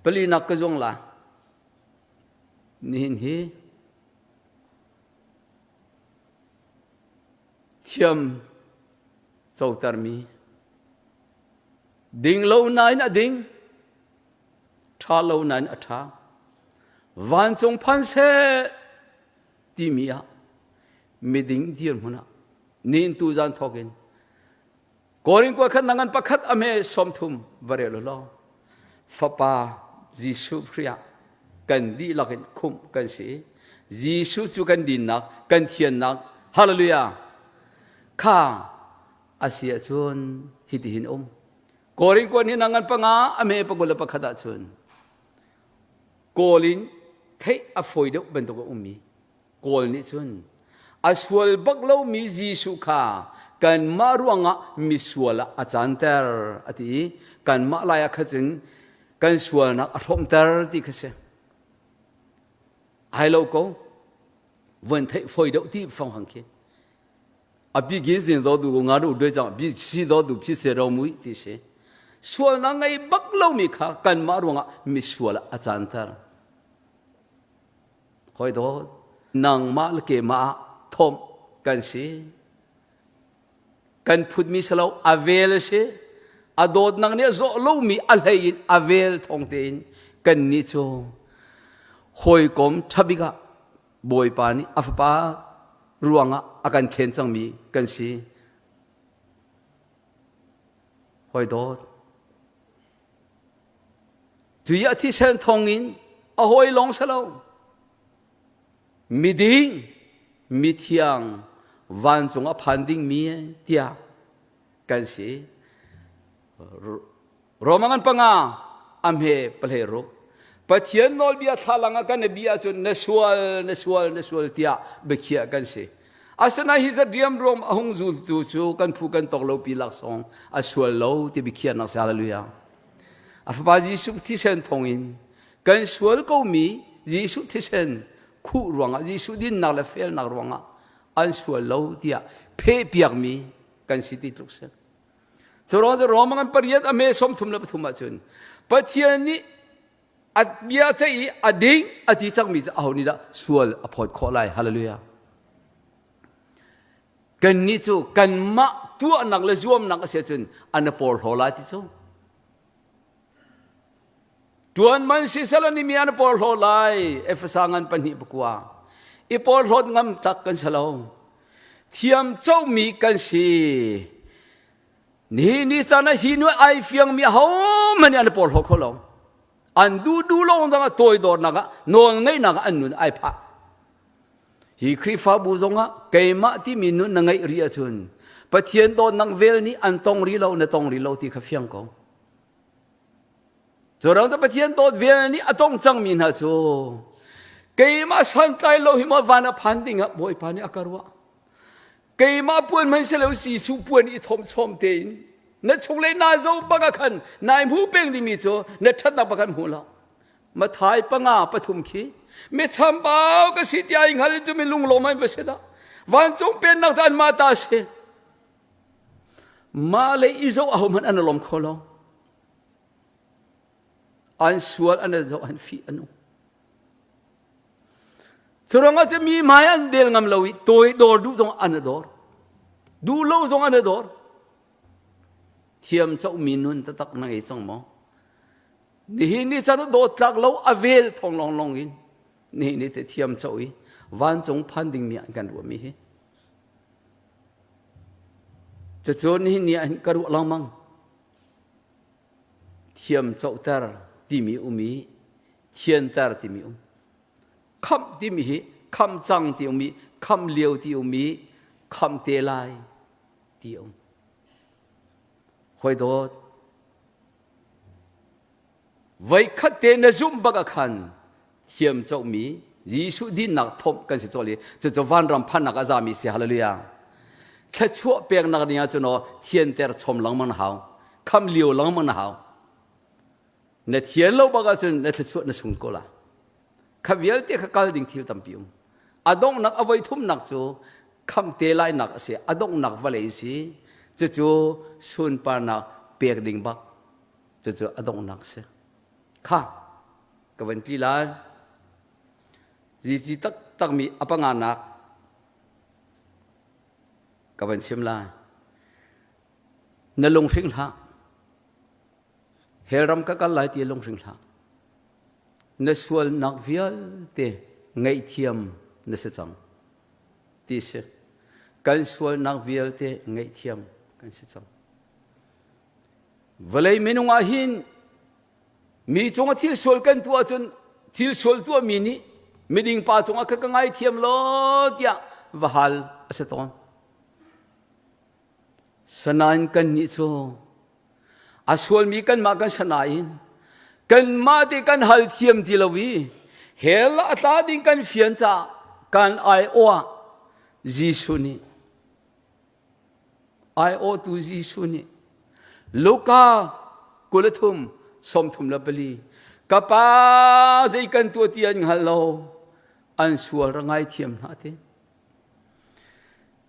palinak ka zuang la nihin hi thiam cotermi Ding lo nain a ding, ṭha lo nain a ṭha. Vancung phan seh timi ah miding dirhmun ah nin tu zan thawk in Korin kua khat nangan pakhat a me 30 va rel law fapa Jesuh Khrih ah kan dihlak in khumh kan si Jesuh cu kan dinnak kan thiannak hallelujah kha a si ahcun hitihin um Korin kuan hi nangan panga a me pakul le pakhat ahcun Kawl in theih a fawi deuh bantuk a ummi Kawl nih cun a sual bak lomi Jesuh kha kanmah ruangah misual ah a canter a ti i kanmah lai ah kha cun kan sualnak a hrawmter ti kha si ai lo ko von theih fawi deuh ti fong hang khi a bi gin zin do du nga ru doi chang bi si do du phi se ro mui ti si sualnak ngei bak lomi kha kanmah ruangah misual a canter hoi do nangmah le keimah thom kan si kan phutmi si lo a vel a si a dawtnak nih a zawh lomi a hlei in a vel thawng tein kan nih cu hawikom ṭhabik ah Bawipa nih a fapa ruangah a kan thlen cangmi kan si. Hawi dawt. Tui a thisen thawngin a hawi lawng si lo. Miding, mithiang, vancung a phan dingmi tiah kan si. Roma ngan panga a hme pahlei ruk. Pathian nawlbia thlalang ah kan i ahcun na sual na sual na sual tiah biakhiah kan si. Asinain hi zat riamruam a hung zultu cu kan phu kan tawk lo pi laksawng a sual lo ti biakhiahnak si hallelujah. A fapa Jesuh thisen thawngin kan sual komi Jesuh thisen khuh ruangah Jesuh dinnak le felnak ruangah an sual lo tiah phehpiakmi kan si ti tluk si. Curuang cu Roma ngan pariat a me 33 ahcun Pathian nih a bia ceih i a ding a ti cangmi cu aho nih dah sual a phawt khawh lai hallelujah kannih cu kanmah tuahnak le zuamnak a si ahcun an a porhlaw lai ti cu. Ṭuan man siselaw ni mi an porhlaw lai. Efesa ngan pahnih pakua. I porhlawt ngam tak kan si lo. Thiam comi kan si. Nihin ni caan ah hi nu ai fiangmi ahohmanh nih an porhlaw kho lo. An duh duh lawng dang ah toidornak ah nawl ngeihnak ah an nun ai phah. Hi Khrihfabu zongah keimah timi nun na ngeih rih ahcun Pathian dawtnak vel nih an tong rih lo na tong rih lo ti kha fiang ko. Cu rang cu Pathian dawt vel nih a tong cangmi hna cu keimah santlai lo hi maw van a phan ding ah Bawipa nih a ka ruah. Keimah puan hmanh si lo Jesuh puan i thawm chawm tein na chunglei naa zo bak ah khan nai hmu peng dingmi cu na ṭhatnak bak an hmu lo. Mathai panga pathum khi mi chambau ka si ti ai hngal cu mi lunglawm an va si dah. Vancung pennak cu anmah ta a si. Mah le i zoh ahohmanh an lawm kho lo. An sual an zoh an fih an um. Curuangah cu mi hmai an del ngam lo i tawi dawr duh zong an dawr. Duh lo zong an dawr. Thiam cohmi nun taktak na ngei cang maw? Nihin ni chan dawt tlak lo a vel thong long long in nihin ni te thiam coh i vancung phan ding mi an kan ruahmi hi. Cucu nihin ni ah ka ruah lengmang. Thiam cohter timi um i thianter timi um. Khamh timi hi khamh cang ti um i khamh lio ti um i khamh te lai ti um. Hoi dawt, voikhat te na zumh bak ah khan thiam cohmi Jesuh dinnak thomh kan si cawli cucu vanram phannak a zami si hallelujah thluachuah peknak ding ah cun aw thianter chom lengmang na hau kham lio lengmang na hau na thian lo bak ahcun na thluachuah na sung ko la kha vialte kha kal ding thil tampi um a donghnak a voi thumnak cu kham te lainak a si a donghnak vawlei si cucu sunparnak pek ding bak cucu a donghnak si kha ka van tli lai zici taktakmi a panganak ka van chim lai na lunghring hlah hell ram ka kal lai ti lunghring hlah na sualnak vialte ngaihthiam na si cang ti si kan sualnak vialte ngaihthiam kan si cang Vawlei minung ah hin mi cungah thil sual kan tuah ahcun thil sual tuahmi nih miding pa cungah kha ka ngaithiam law tiah va hal a si tawn. Sanain kannih cu a sualmi kanmah kan sanain kanmah te kan hal thiam ti lo i hell a tla ding kan fian caah kan aiawh ah Jesuh nih Aiawhtu Jesuh nih Luka 23 34 ka pa zei kan tuah ti an hngal lo an sual ra ngaithiam hna te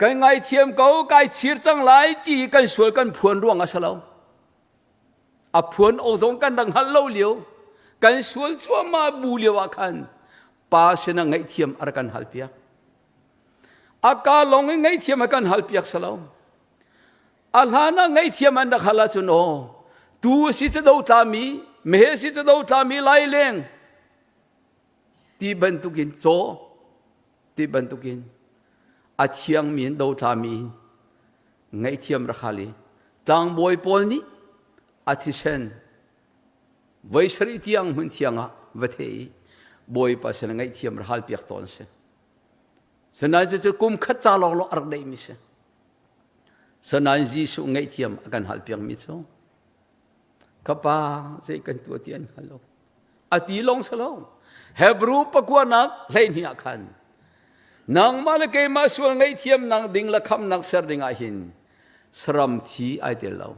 kan ngaithiam ko kai chir cang lai ti kan sual kan phuan ruang a si lo a phuan o zong kan rak hngal lo lio kan sual cuahmah bu lio ah khan pa sinah ngaihthiam a rak kan hal piak A ka lawng in ngaihthiam a kan halpiak si lo. A hlan ah ngaihthiam an rak hal ahcun aw tu si ca do tlami mehe si ca do tlami laileng ti bantukin caw ti bantukin a thiangmi in do tlami in ngaihthiam rak hal i tlangbawi pawl nih a thisen voi sarih tiang hmun thiang ah va the i bawipa sin ngaihthiam rak hal piak tawn si. Sinain cucu kum khat ca lawnglawng a rak deihmi si. Sinain Jesuh ngaihthiam a kan halpiakmi cu ka pa zei kan tuah ti an hngal lo. A ti lawng si lo. Hebrew pakuanak 12 ah khan nangmah le keimah sual ngaihthiamnak ding le khamnak ser ding ah hin saram thi ai tel lo.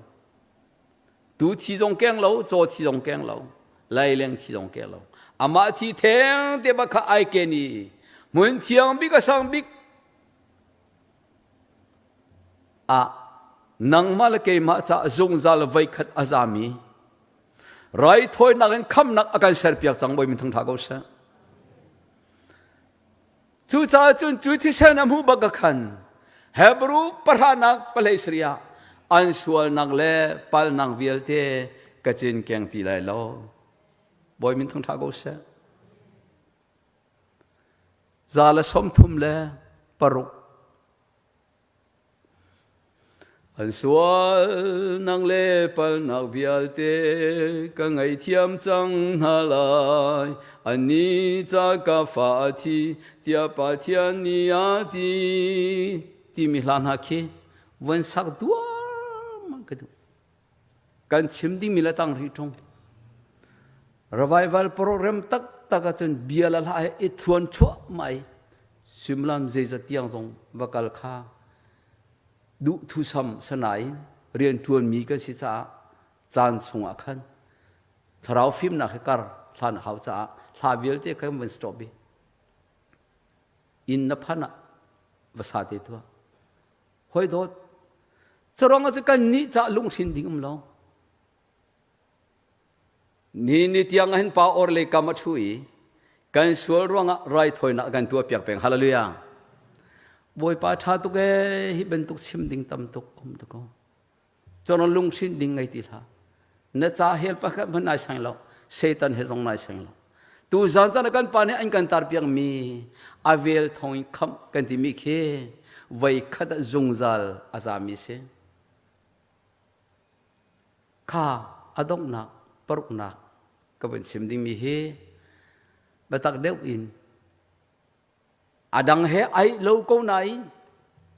Tu thi zong keng lo, caw thi zong keng lo, laileng thi zong keng lo. Amah thi theng te bak kha ai ken i hmun thiang bik a sang bik ah nangmah le keimah ca zungzal voikhat a zami raithawinak in khamnak a kan serpiak cang bawi min thangtha ko seh. Cucaah cun cu thisen a hmuh bak khan Hebrew pahranak pahlei sarih ah an sualnak le palnak vialte ka cinkeng ti lai lo. Bawi min thangṭha ko seh. 136. An sual nang le palnak vialte ka ngaihthiam cang hna lai. Annih ca ka fa a thi tiah Pathian nih a ti. Timi hla hna khi van sak duam ka duh. Kan chim dingmi le tang rih ṭung. Revival program taktak ahcun bia le hla he i thuan chuah mai suimilam zeizat tiang zong va kal kha duh thusam sanain rian ṭuanmi kan si caah caan chungah khan thlarau fimnak he kar hlan a hau caah hla vialte kha kan van stop i inn na phan ah va sa te tuah. Hoi dawt, curuang ah kan nih cah lunghrin ding um lo. Ni ni tiang hin pa or le kam a thu i kan sual ruangah raithawinak kan tuah piak peng. Hallelujah. Bawipa tha tuk ee hi bantuk chim ding tam tuk um tuk ko. Cun lunghrin ding ngei ti hlah. Na ca hel pakhat hmanh nai sang lo. Satan he zong nai sang lo. Tu zan caan kan pa nih an kan tar piak mi a vel thong in khamh kan timi khi voi khat ah zungzal a zami si. Kha a donghnak paruknak ka vun chim dingmi hi biatak deuh in A dang he ai lo ko nain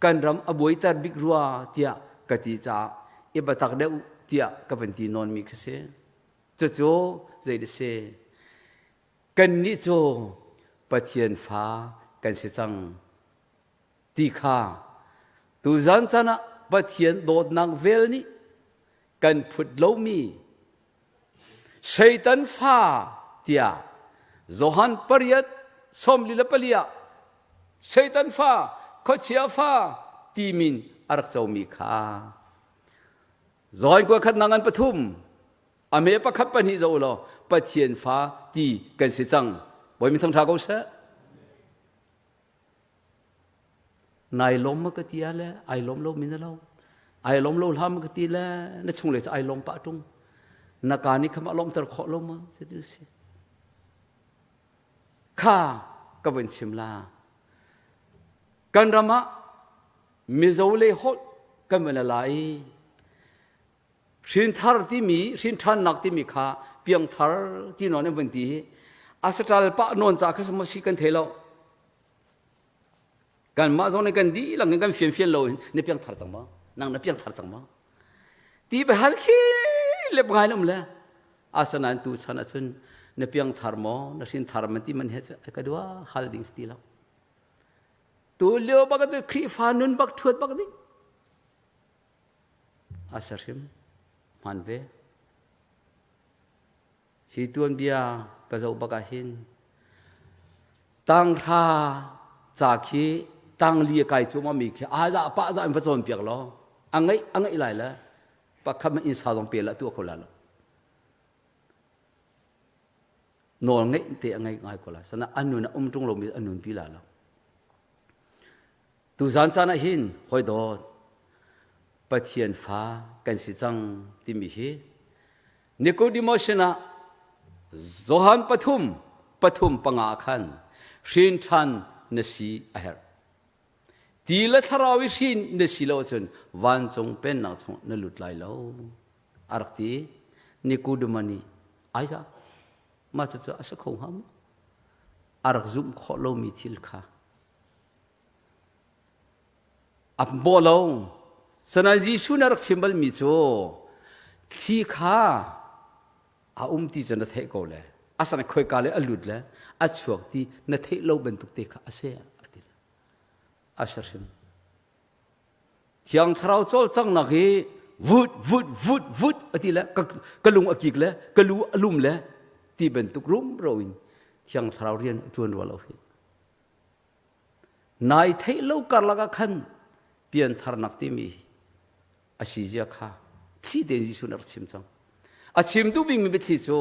kan ram a buaiter bik rua tiah ka ti caah i biatak deuh tiah ka van ti nawnmi khi si. Cucu zei a si? Kannih cu Pathian fa kan si cang ti kha tuzan caan ah Pathian dawtnak vel nih kan phut lomi Satan fa tiah Johan pariat 44 ah Satan fa khuachia fa ti min a rak comi kha Johan kua khat nangan pathum a me pakhat pahnih zo law Pathian fa ti kan si cang Bawi mi thangtha ko seh Nai lawm ma ka ti ah le ai lawm lo mi na lo. Ai lawm lo hlah ma ka ti le na chung le cu ai lawm pah ṭung. Na ka nih kham a lawmter khawh lo ma zetin si. Kha ka vun chim la. Kan ram ah Mizo le holh kan vun la i hrinthar timi hrinṭhannak timi kha piangthar ti nawn an vun ti asaṭal pah nawn ca kha si kan thei lo kanmah zong nih kan dihlak in kan fian fian lo in na piangthar cang maw nang na piangthar cang maw ti biahal khi lep ngai um le asanain tu chan ahcun na piangthar maw na hrinthar man ti man he cu ka dua hal ding si ti lo tu lio bak cu Khrihfa nun bak ṭhuat bak ding A sahrim hmaan ve. Hi tuanbia ka zoh bak ah hin tanghra ca khi tangli a kai cuahmah mi khi a za pah za in va cawnpiak law a ngaih a ngaih lai le pakhat hmanh inn sa zong pe la tuah kho la lo. Nawl ngeih te a ngei ngai ko lai. Sana an nun a um ṭung lomi an nun pi la lo. Tuzan caan ah hin hawi dawt Pathian fa kan si cang timi hi Nicodemus sinah Johan pathum pathum panga khan hrin ṭhan na si a herh. Ti le thlarau i hrin na si lo ahcun vancung pennak chung na lut lai lo. A rak ti. Nicodemus nih aiza mah cucu a si kho hnga maw? A rak zumh khawh lomi thil kha A bawh lo. Sanain Jesuh nih a rak chim balmi cu thli kha a um ti cu na theih ko le asana khoika le a lut le a chuak ti na theih lo bantuk te kha a si a ti. A si hrim. Thiang Thlarau cawlcanghnak hi vut vut vut vut a ti le ka lung a kik le ka lu a lum le ti bantuk rumro in Thiang Thlarau rian a ṭuan rua lo hi. Nai theih lo karlak ah khan piantharnak timi a si zia kha thli tein Jesuh nih a rak chim cang. A chim duh bikmi biathli cu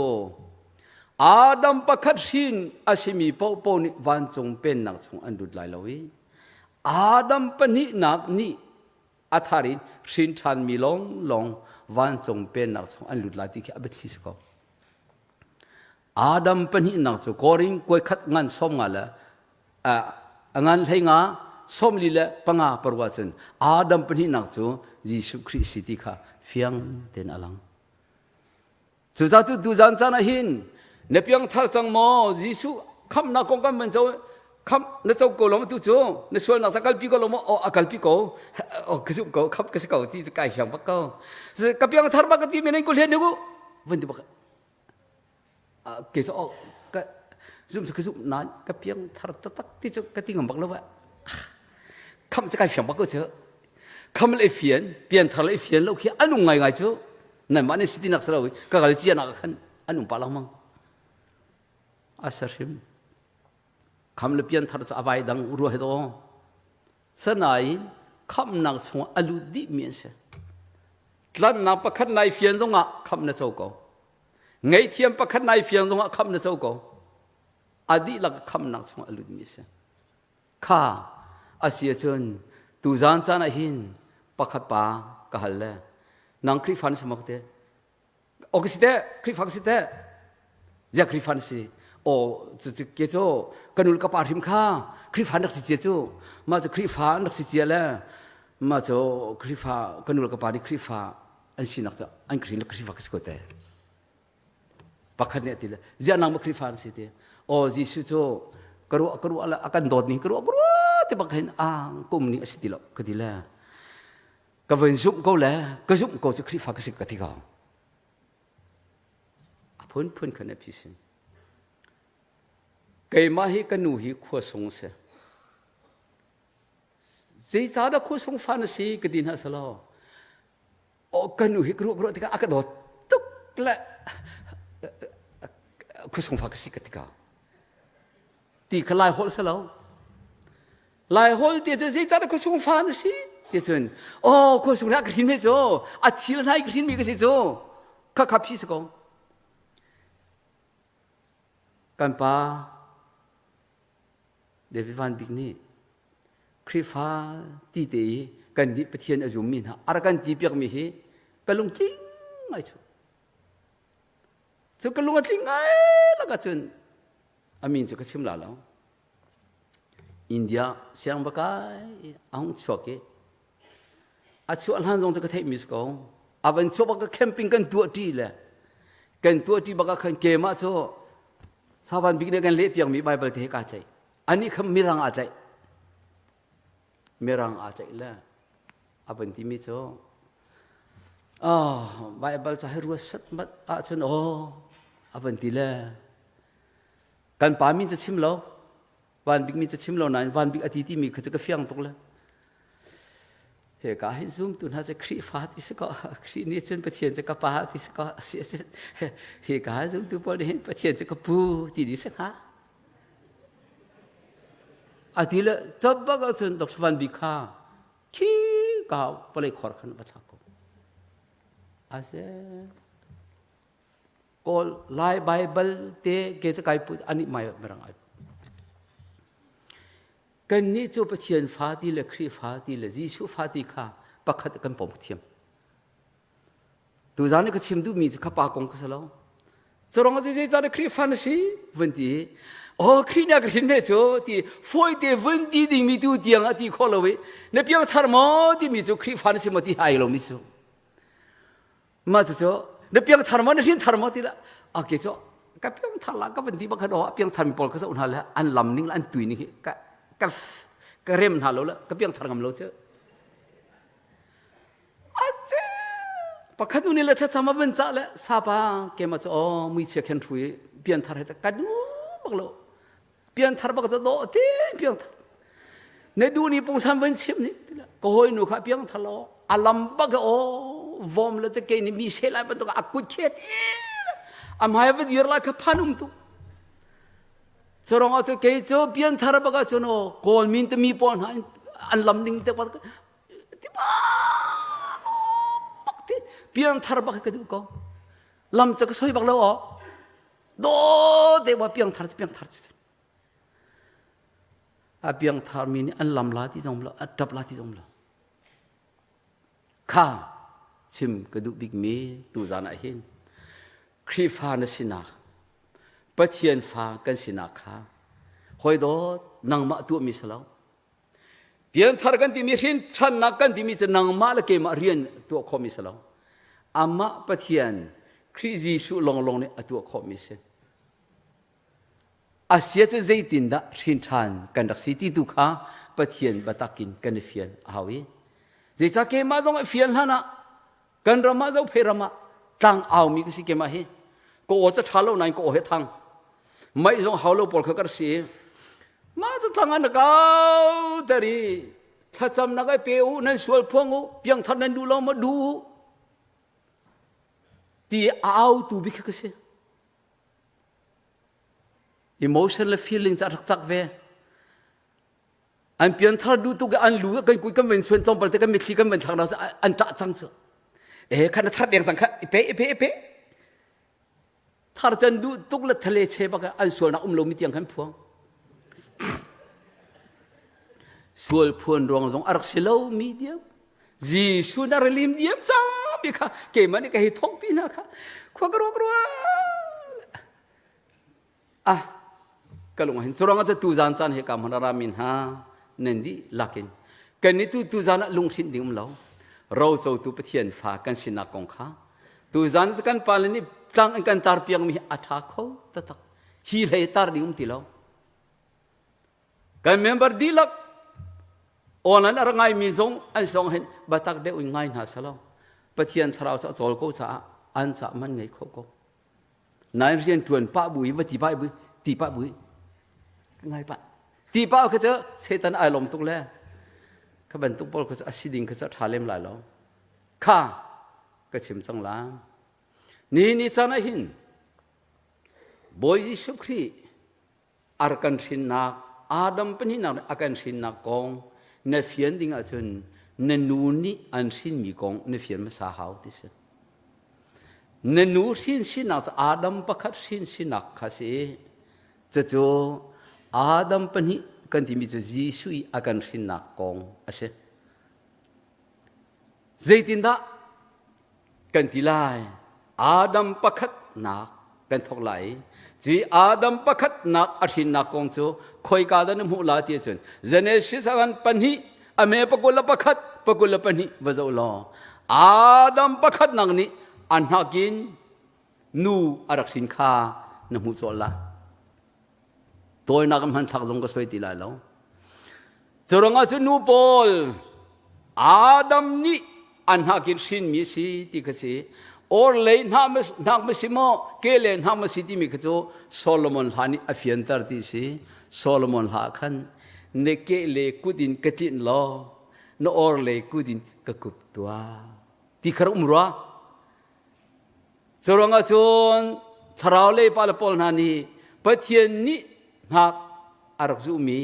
Adam pakhat hrin a simi paohpaoh nih vancung pennak chung an lut lai lo i Adam pahnihnak nih a thar in hrin ṭhanmi lawnglawng vancung pennak chung an lut lai ti khi a biathli si ko. Adam pahnihnak cu Korin kuai khat ngan som nga le a ngan hlei nga som li le panga parwa cun Adam pahnihnak cu Jesuh Khrih si ti kha fiang tein a lang. Cucaah tu tuzan caan ah hin na piangthar cang maw Jesuh khamhnak kong kan van co khamh na co ko lo tu cu na sualnak ca kalpi ko lo maw o a kalpi ko o ka zumh ko khamh ka si ko ti cu kai fiang bak ko ka piangthar bak ka ti men ko hlen ku van ti bak ke so ka zum cu ka zumh nain ka piangthar taktak ti cu ka ti ngam bak lo ba khamh cu kai fiang bak ko cu kham le fian pianthar le fian lo khi an um ngai ngai cu nan mah nih si tinak si lo ka kal cia nak khan an um pa lengmang a sa hrim kham le pianthar cu a vai dang rua he do sanain khamnak chungah a lut dih mi an si tlannak pakhat nai fian zongah kham na co ko ngaihthiam pakhat nai fian zongah kham na co ko a dihlak khamnak chungah a lut mi a si Kha a si ahcun tuzaan caan ah hin pakhat pa ka hal le nang Khrihfa na si maw ka ti. O ka si teh, Khrihfa ka si teh. Ziah Khrihfa na si? O cu cu ke cu ka nul ka pa hrim kha Khrihfa an rak si cia cu. Mah cu Khrihfa an rak si cia le mah cu Khrihfa ka nul ka pa nih Khrihfa an sinak cu an Khrihfa ka si ko te. Pakhat nih a ti le, ziah nang ma Khrihfa na si ti? Aw Jesuh cu ka ruah ka ruah le a kan dawt ning ka ruah ka ruah ti bak hin ang kum ning a si ti lo ka ti le ka van zumh ko le ka zumh ko cu Khrihfa ka si ka ti ko. A phunphun khan a phi sin. Keimah hi ka nu hi khua sung si. Zeicahdah khua sung fa na si ka ti hna selaw oh ka nu hi ka ruah ka ruah tikah a ka dawt tuk le khuasung fa ka si ka tika ti kha lai holh si lo lai holh ti cu zei can khuasung fa na si ti cun oh khuasung na ka hrin me cu a thil hnai ka hrin mi ka si cu kha kha phi si ko kan pa David Van Bik nih Khrihfa ti te i kan nih Pathian a zummi hna a rak kan ti piakmi hi ka lungtling ngai cu. Cu ka lung a tling ngai lak ahcun a min cu ka chim la lo. India siang va kai a hung chuak i a chuah hlan zong cu ka theihmi si ko. A van chuah bak ka camping kan tuah ṭi le kan tuah ṭi bak ah khan kemah cu Savan bik nih kan leh piakmi Baibal te hi kaa tlaih. Anih kha mirang aa tlaih. Mirang aa tlaih le a van timi cu oh, Baibal ca hi ruat satmat ahcun aw a van ti le kan pa min cu chim lo van bik mi cu chim lo nain van bik a ti timi kha cu ka fiang tuk le Hika hin zumtu hna cu Khrihfa ti si ko Khrih nih cun Pathian cu ka pa ti si ko si ahcun hika zumtu pawl nih hin Pathian cu ka pu ti dih si hnga a ti le cop bak ahcun Dr. Van Bik kha khi ka vawlei khor khan va thlak ko ase Kawl Lai Baibal te ke cu kai put ani mai mirang ai Kannih cu Pathian fa ti le Khrihfa ti le Jesuh fa ti kha pakhat kan pom thiam. Tuzaan i ka chim duhmi cu kha pa kong ka si lo. Curang cu zeicah Khrihfa na si vun ti oh Khrih nih a ka hrin ve cu ti fawite vun ti dingmi tu tiang a ti khawh lo i na piangthar maw timi cu Khrihfa na si maw ti hai lomi cu. Mah cucu na piangthar maw na hrinthar maw ti lah okay cu ka piangthar la ka van ti bak a piangthar mi pawl ka zoh hna le an lam ning le an tui ning hi ka ka ka rem hna lo le ka piangthar ngam lo cu ase pakhat nu nih le thlacam a van cah le sapa kema cu oh muichia khen hrui pianthar he ka du bak lo pianthar bak cu dawh te piangthar na duh ni pungsan van chim ni ka hawi nu kha piangthar lo a lam bak o vom le ke ni mi se lai bantuk a kut khet a hmai va dir lai kha phan um tu chorong a chu ke chu pianthar bak a chu no kawl min te mi pawl hna an lam ning te pa ti ba bak ti pianthar bak ka duh ko lam cha ka soi bak lo o Do te wa piangthar cu piangthar cu a piangthar mi nih an lam la ti zong lo a tap la ti zong lo kha chim ka duh bik mi tu zan ah hin Khrihfa na sinak. Pathian fa kan sinak kha hawi dawt nangmah tuahmi si lo. Pianthar kan timi hrin ṭhannak kan timi cu nangmah le keimah rian tuah khawhmi si lo. Amah Pathian Khrih Jesuh lawnglawng nih a tuah khawhmi si. Asia cu zeitindah hrin ṭhan kan rak si ti tu kha Pathian biatak in kan i fian a hau i zeicah keimah zong i fian hlan ah kan ram ah zophei ram ah tlang aumi ka si keimah hi ka aw ca ṭha lo nain ka aw he thang mei zong hau lo pawl kha ka si mah cu tlang an kau ter i thlacamnak ai pe u nan sual phuang u piangthar nan duh lo maw duh u ti a au tu bik kha ka si Emotion le feeling cu a rak cak ve. An pianthar duh tuk i an lu kan kui kan ven suan tlawmpal te kan mitthli kan ven thlak na an ṭah cang cu. Eh khan na thar deng cang kha i pe i pe i pe. Thar can duh tuk le thale che bak an sualnak um lomi tiang khan phuang. Sual phuan ruang zong a rak si lo mi diam. Jesuh na lim diam cang mi kha keimah nih ka hei thawkpi hna kha khua ka ruak rua ah ka lung hin curang ah tu zan caan he kam hana min ha nan di lakin kan ni tu tu zan ah lunghrinh ding um lo ro co tu pathian fa kan sinak kong kha tu zan kan pa le nih tlang an kan tar piak mi hi a tha kho tatak hi hlei tar ding um ti lo Kan member dihlak online a rak ngaimi zong an song hin batak deuh in ngai hna selaw Pathian thlarau cu a cawl ko caah an cah man ngei kho ko. Nain rian ṭuan pah bu i va ti pah bu ti pah bu ngai pah ti pah kha cu Satan ai lawm tuk le kha bantuk pawl kha cu a si ding kha cu a ṭha lem lai lo. Kha ka chim cang la. Ni ni caan ah hin Bawi Jesuh Khrih a rak kan hrinnak Adam pahnihnak nih a kan hrinnak kong na fian ding ahcun na nu nih an hrinmi kong na fian hmasa hau ti si. Na nu hrin sinak cu Adam pakhat hrin sinak kha si. Cucu Adam pahnih kan timi cu Jesuh i a kan hrinnak kong a si. Zeitindah kan ti lai? Adam pakhatnak kan thawk lai. Cui Adam pakhatnak a hrinnak kong cu khoika dah na hmuh la ti ahcun Genesis ah pahnih a me pakul le pakhat pakul le pahnih va zoh law Adam pakhatnak nih a hnakin nu a rak hrin kha na hmuh cawlh la. Tawinak hmanthlak zong ka soi ti lai lo. Curuangah cu nu pawl Adam nih an hnakin hrinmi si ti kha si. Or lei hnak ma si maw ke le hnak ma si timi kha cu Solomon hla nih a fianter ti si. Solomon hla khan na ke le kut in ka tlinh law na or lei kut in ka kup tuah ti kha um rua. Curuangah cun thlarau lei pa le pawl hna nih Pathian nih hngak a rak zuhmi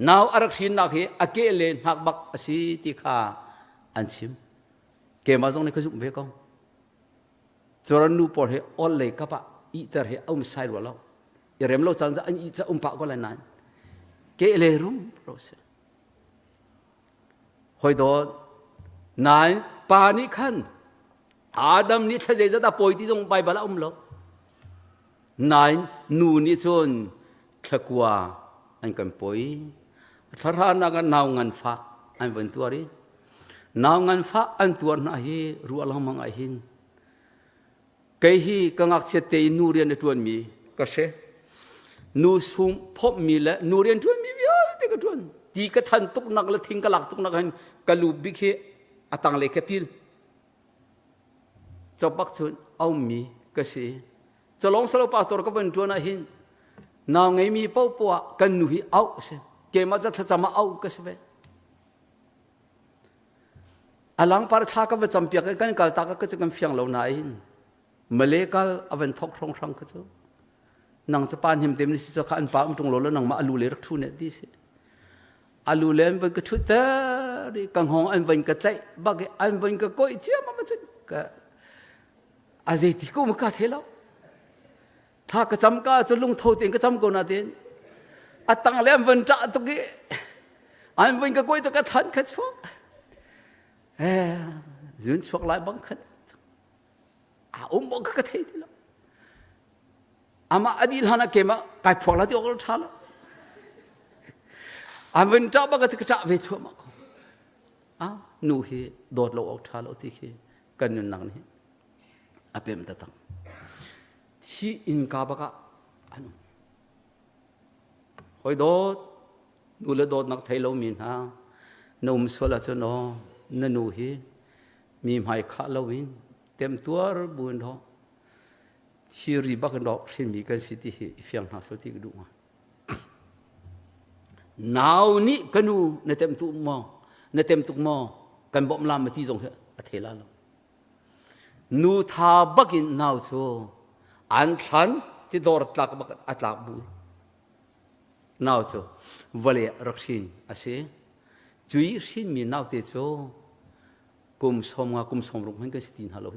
nau a rak hrinnak hi a ke le hnak bak a si ti kha an chim. Keimah zong nih ka zumh ve ko. Curan nu pawl hi ol lei kap ah ihter hi a um sai rua lo. I rem lo caan an ih ca um pah ko lai nain ke le rum ro si. Hoi dawt nain pa nih khan Adam nih thla zeizat a pawi ti zong Baibal a um lo. Nain nu nih cun thlakua an kan pawi. Thlarhnak ah nau nganfah an van tuar i nau nganfah an tuar hna hi ruah lengmang ah hin Kei hi ka ngakchiat tein nu rian a ṭuanmi ka si. Nu sum phomhmi le nu rian ṭuanmi vialte ka ṭuan. Ti ka than tuknak le thing ka lak tuknak hin ka lu bik hi a tanglei ka pil. Cobak cun a ummi ka si. Calong salo pastor ka van ṭuan ah hin nau ngeimi paohpoah kan nu hi auh a si. Keimah ca thlacam ah auh ka si ve. A langpar thla ka va campiak i kan kal tak ka cu kan fiang lo nain Malay kal a van thok hrawnghrang kha cu nang cu pa hnim tem ni si cu kha an pa um tung lo lo nangmah alu le rak thu ne ti si alu le an van ka thut ter i ka hngawng an van ka tlaih bak i an van ka koi ciam ma cun ka a zei ti ko ma ka the lo tha ka cam ka cu lungtho tein ka cam ko na tin a tang le an van ṭah tuk i an van ka koi cu ka than kha chuak eh zun chuak lai bang khan a um bang ka thei ti lo. Amah a dih hlan ah keimah kai phuak la ti awk ṭha lo. An vun ṭah bak ka ṭah ve thluahmah ko. Ah, nu hi dawt lo awk ṭha lo ti khi kan nunnak nih a pem taktak. Thi innka bak ah an um. Hoi dawt, nu le dawtnak thei lomi hna, na um sual ahcun aw, na nu hi mi hmai khah loin temtuar buin rawh thiri bak in rawh hrinmi kan si ti hi i fiang hna sel ti ka duh ngai. Nau nih ka nu na tem tuk maw na tem tuk maw kan bawmh la ma ti zong hi a thei la lo. Nu tha bakin nau cu an thlan ti dor tlak bak a tlak bu nau cu vale rak hrin a si. Cui hrinmi naute cu kum som nga kum som ruk hmanh kan si ti hna lo.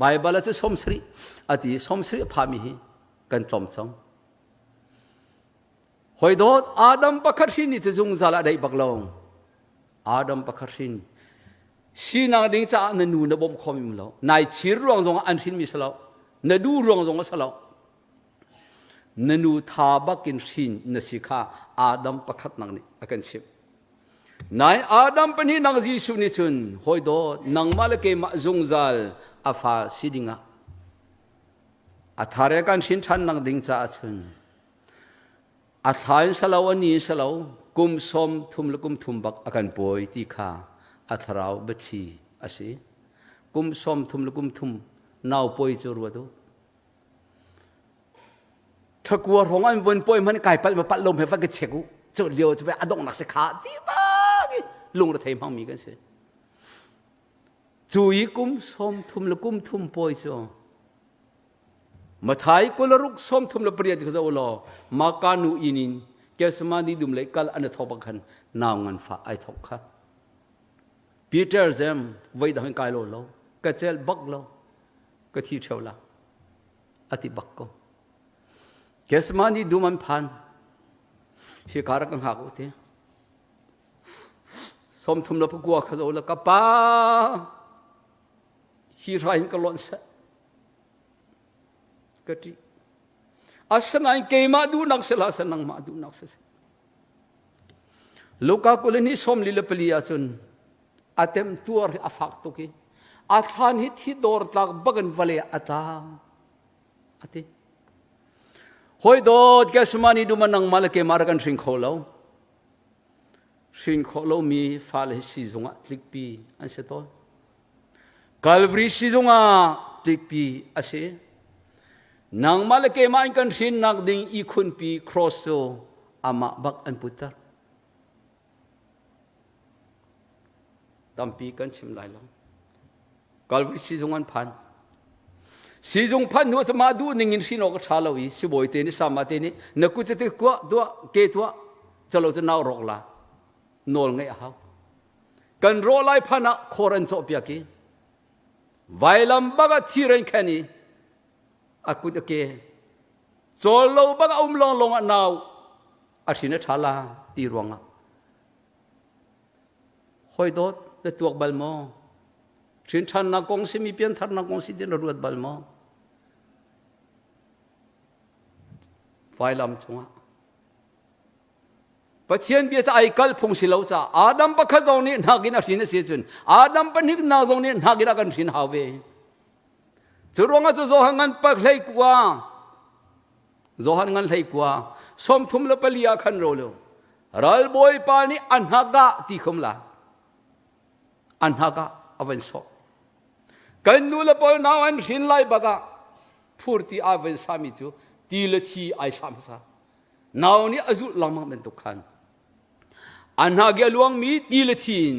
Baibal ah cu 70 a ti 70 a phami hi kan tlawm cang. Hoi dawt Adam pakhat hrin ni cu zungzal a daih bak lo. Adam pakhat hrin sinak ding caah na nu na bawmh kho mi lo. Nai chir ruang zong ah an hrin mi si lo. Na du ruang zong a si lo. Na nu tha bakin hrin na si kha Adam pakhat nak nih a kan chimh. Nain Adam pahnih nang Jesuh nih cun hawi dawt nangmah le keimah zungzal a fa si dingah a thar kan hrin ṭhan nak ding caah cun a thla in salo a ni in salo kum sawm thum le kum thum bak a kan pawi ti kha a thlarau biathli a si. Kum sawm thum le kum thum nau pawi cu ruat u. Thakua hrawng an vun pawi hmanh kai palh ma palh lo he va ka check u. Cu lio cu a donghnak si kha ti bak i lung re thei hmang mi kan si. Cu i kum sawm thum le kum thum pawi cu Mathai kularuk sawm thum le pariat ka zo law maka nu inn in Gethsemane dum lei kal an thok bak khan nau ngan fa ai thok kha. Peter zem voi dang kai lo lo ka cel bak lo ka thi theo la ati bak ko. Gethsemane dum an phan hi kar ka hngak u ti. Som thum la pakua kha zo la ka pa hi hra in ka lonh seh ka ṭih asinain keimah duhnak si hlah seh nangmah duhnak si seh Luka kul ni som li le pali ahcun a tem tuar hi a fak tuk i a thlan hi thi dor tlak bakin vale a tla ati hoi dawt Gethsemane duma nangmah le keimah rak kan hring kho lo hrin khawh lomi fale hi siizung ah tlikpi an si tawn. Calvary siizung ah tlikpi a si. Nangmah le keimah in kan hrinnak ding ihkhunpi cross cu amah bak an putter. Tampi kan chim lai lo. Calvary siizung an phan. Siizung phan hnu cu mah duh ning in hrin awk a ṭha lo i sibawi te nih sama te nih na kut cu kuah tuah ke tuah calo cu nau rawk la nawl ngeih a hau. Kan rawh lai phan ah khor an cawh piak i vailam bak ah thir an khen i a kut a ke cawl lo bak a um lawng lawng ah nau a hrin a ṭha la ti ruangah Hawi dawt na tuak bal maw? Hrinṭhannak kong simi piantharnak kong si ti na ruat bal maw? Vailam cungah Pathian bia ca ai kal phung si lo ca Adam pakhat zong nih hnakin a hrin a si cun Adam pahnih na zong nih hnakin a kan hrin hau ve. Cu ruangah cu Johan ngan pak hlei kua Johan ngan hlei kua sawmthum le pali ah khan ro lo Ralbawipa nih a hnak ah ti khom la. A hnak ah a van sawh. Kan nu le pawl nau an hrin lai bak ah phur ti a van sami cu ti le thi ai sa hmasa. Nau nih a zulh lengmang bantuk khan. A hnak i a luangmi ti le thi in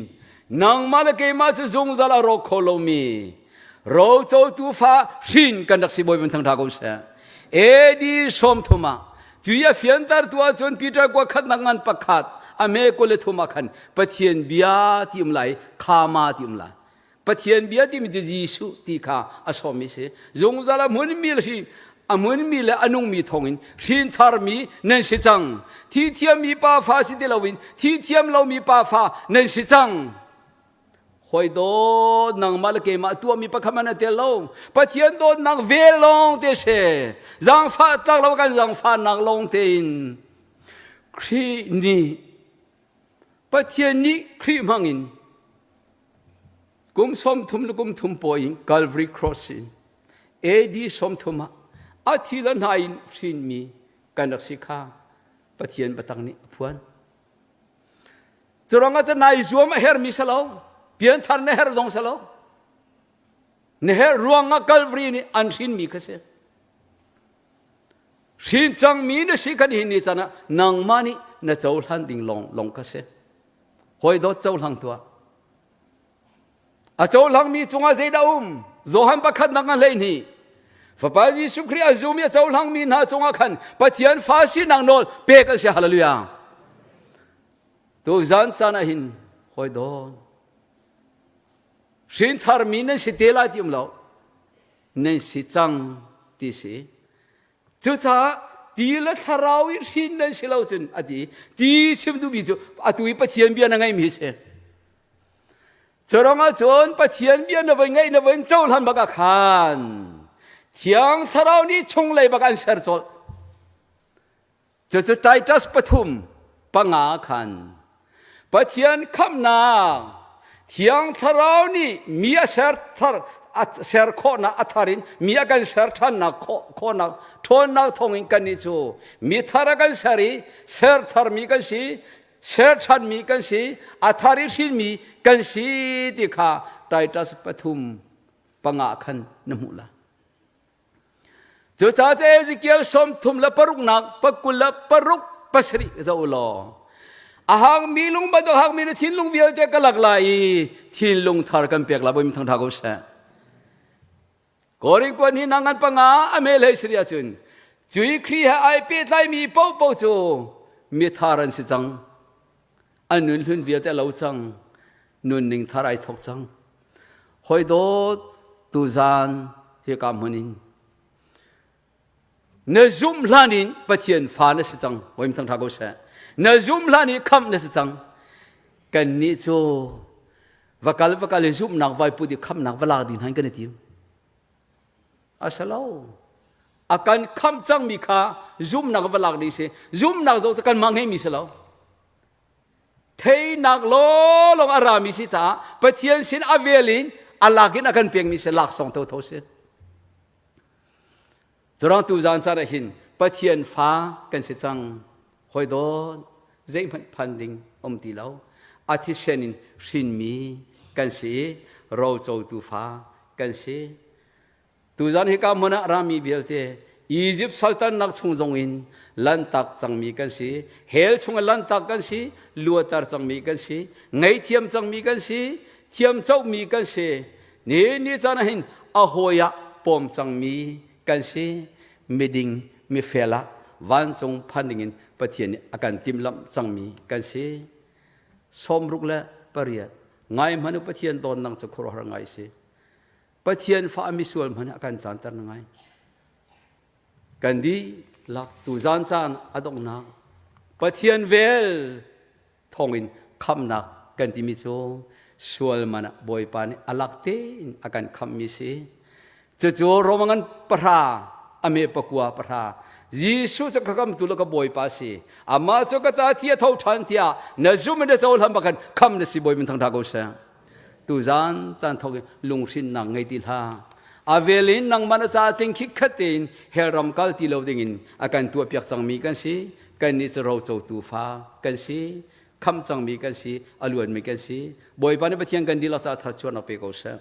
nangmah le keimah cu zungzal a rawk kho lomi rocotu fa hrin kan rak si bawi thang ṭha ko seh. AD 30 ah cui a fianter tu ahcun Peter kua khatnak ngan pakhat a me kul le thum ah khan Pathian bia ti um lai khama ti um lai Pathian bia timi cu Jesuh ti kha a sawmmi si. Zungzal a hmunmi le hri a hmunmi le a nungmi thawngin hrin tharmi nan si cang. Thi thiammi pa fa si ti loin thi thiam lomi pa fa nan si cang. Hoi dawt nangmah le keimah tuahmi pakhat man a tel lo. Pathian dawtnak vel lawng te si. Zaangfah tlak lo kan zaangfahnak lawng tein Khrih nih Pathian nih Khrih hmangin kum 30 le kum thum pawi in Calvary Cross in AD 30 ah a thi le hna in hrinmi kan rak si kha Pathian biatak nih a phuan. Curuangah cun nai zuam a hermi si lo, pianthar na her zong si lo. Na her ruangah Calvary nih an hrinmi kha si. Hrin cangmi na si kan hi ni can ah nangmah nih na cohlan ding lawng lawng kha si. Hawi dawt cohlang tuah. A cohlangmi cungah zeidah um? Johan pakhat nak a 12. Fapa Jesuh Khrih a zum i a cohlangmi hna cungah khan Pathian fa sinak nawl pek an si. Hallelujah. Tu zan caan ah hin hawi dawn. Hrin tharmi nan si te lai ti um lo. Nan si cang ti si. Cucaah ti le thlarau i hrin nan si lo cun a ti. Ti chim duhmi cu atu i Pathian bia na ngeihmi si. Curuangah cun Pathian bia na voi ngaih na voi cohlan bak ah khan Thiang Thlarau nih chunglei bak an ser colh. Cucu Titus pathum panga khan Pathian khamhnak Thiang Thlarau nih mi a ser thar a ser khawhnak a thar in mi a kan ser ṭhannak khawhnak ṭhawnnak thawngin kannih cu mi thar a kan ser i ser tharmi kan si ser ṭhanmi kan si a thar i hrinmi kan si ti kha Titus pathum panga khan na hmuh la. Cucaah cu Ezekiel 36 26 zoh u law a hangmi lung bantuk hangmi na thinlung vialte ka lak lai i thinlung thar kan pek lai Bawi thang tha ko seh. Korin kuan hi nangan panga a me hlei siri ahcun cui Khrih he ai pehtlaimi paohpaoh cu mi thar an si cang. An nun hlun vialte a lo cang. Nunning thar ai thok cang. Hoi dawt tuzan hika hmun in na zum hlan in Pathian fa na si cang. Hoi thang tha ko seh. Na zum hlan i khamh na si cang. Kannih cu vakal vakal i zumhnak vai put i khamhnak va lak ding han kan i tim. A si lo. A kan khamh cangmi kha zumhnak va lak ding si. Zumhnak zong cu kanmah ngeimi si lo. Theinak lawlawng a rami si caah Pathian sin a vel in a lak in a kan pekmi si laksawng thotho si. Curang tu zan caan ah hin Pathian fa kan si cang. Hoi dawt zeihmanh phan ding um ti lo. A thisen in hrinmi kan si i rocotu fa kan si. Tuzan hika hmun ah rami vialte Egypt saltannak chung zong in lantak cangmi kan si, hell chung in lantak kan si, luater cangmi kan si, ngaihthiam cangmi kan si, thiamcohmi kan si. Ni ni caan ah hin a hawi ah pawm cangmi kan si. Miding, mifel ah vancung phan ding in Pathian nih a kan timhlamh cangmi kan si. 68 ngai hmanh u Pathian dawtnak cu khuaruahhar ngai si. Pathian fa misual hmanh a kan caanter na ngai. Kan dihlak tu zan caan a donghnak Pathian vel thawngin khamnak kan timi cu sual man ah Bawipa nih a lak tein a kan khammi si. Cucu Roman pahra a me pakua pahra Jesuh cu ka kamtu le ka Bawipa si. Amah cu ka ca thi a tho ṭhan tiah na zum in na cohlan bak khan kham na si Bawi min thangṭha ko seh. Tuzan caan thawk in lunghrinnak ngei ti hlah. A vel in nangmah na ca ting khikkhat tein hell ram kal ti lo dingin a kan tuahpiak cangmi kan si. Kannih cu rocotu fa kan si. Khamh cangmi kan si. A luanmi kan si. Bawipa nih Pathian kan dihlak caah tharchuahnak pe ko seh.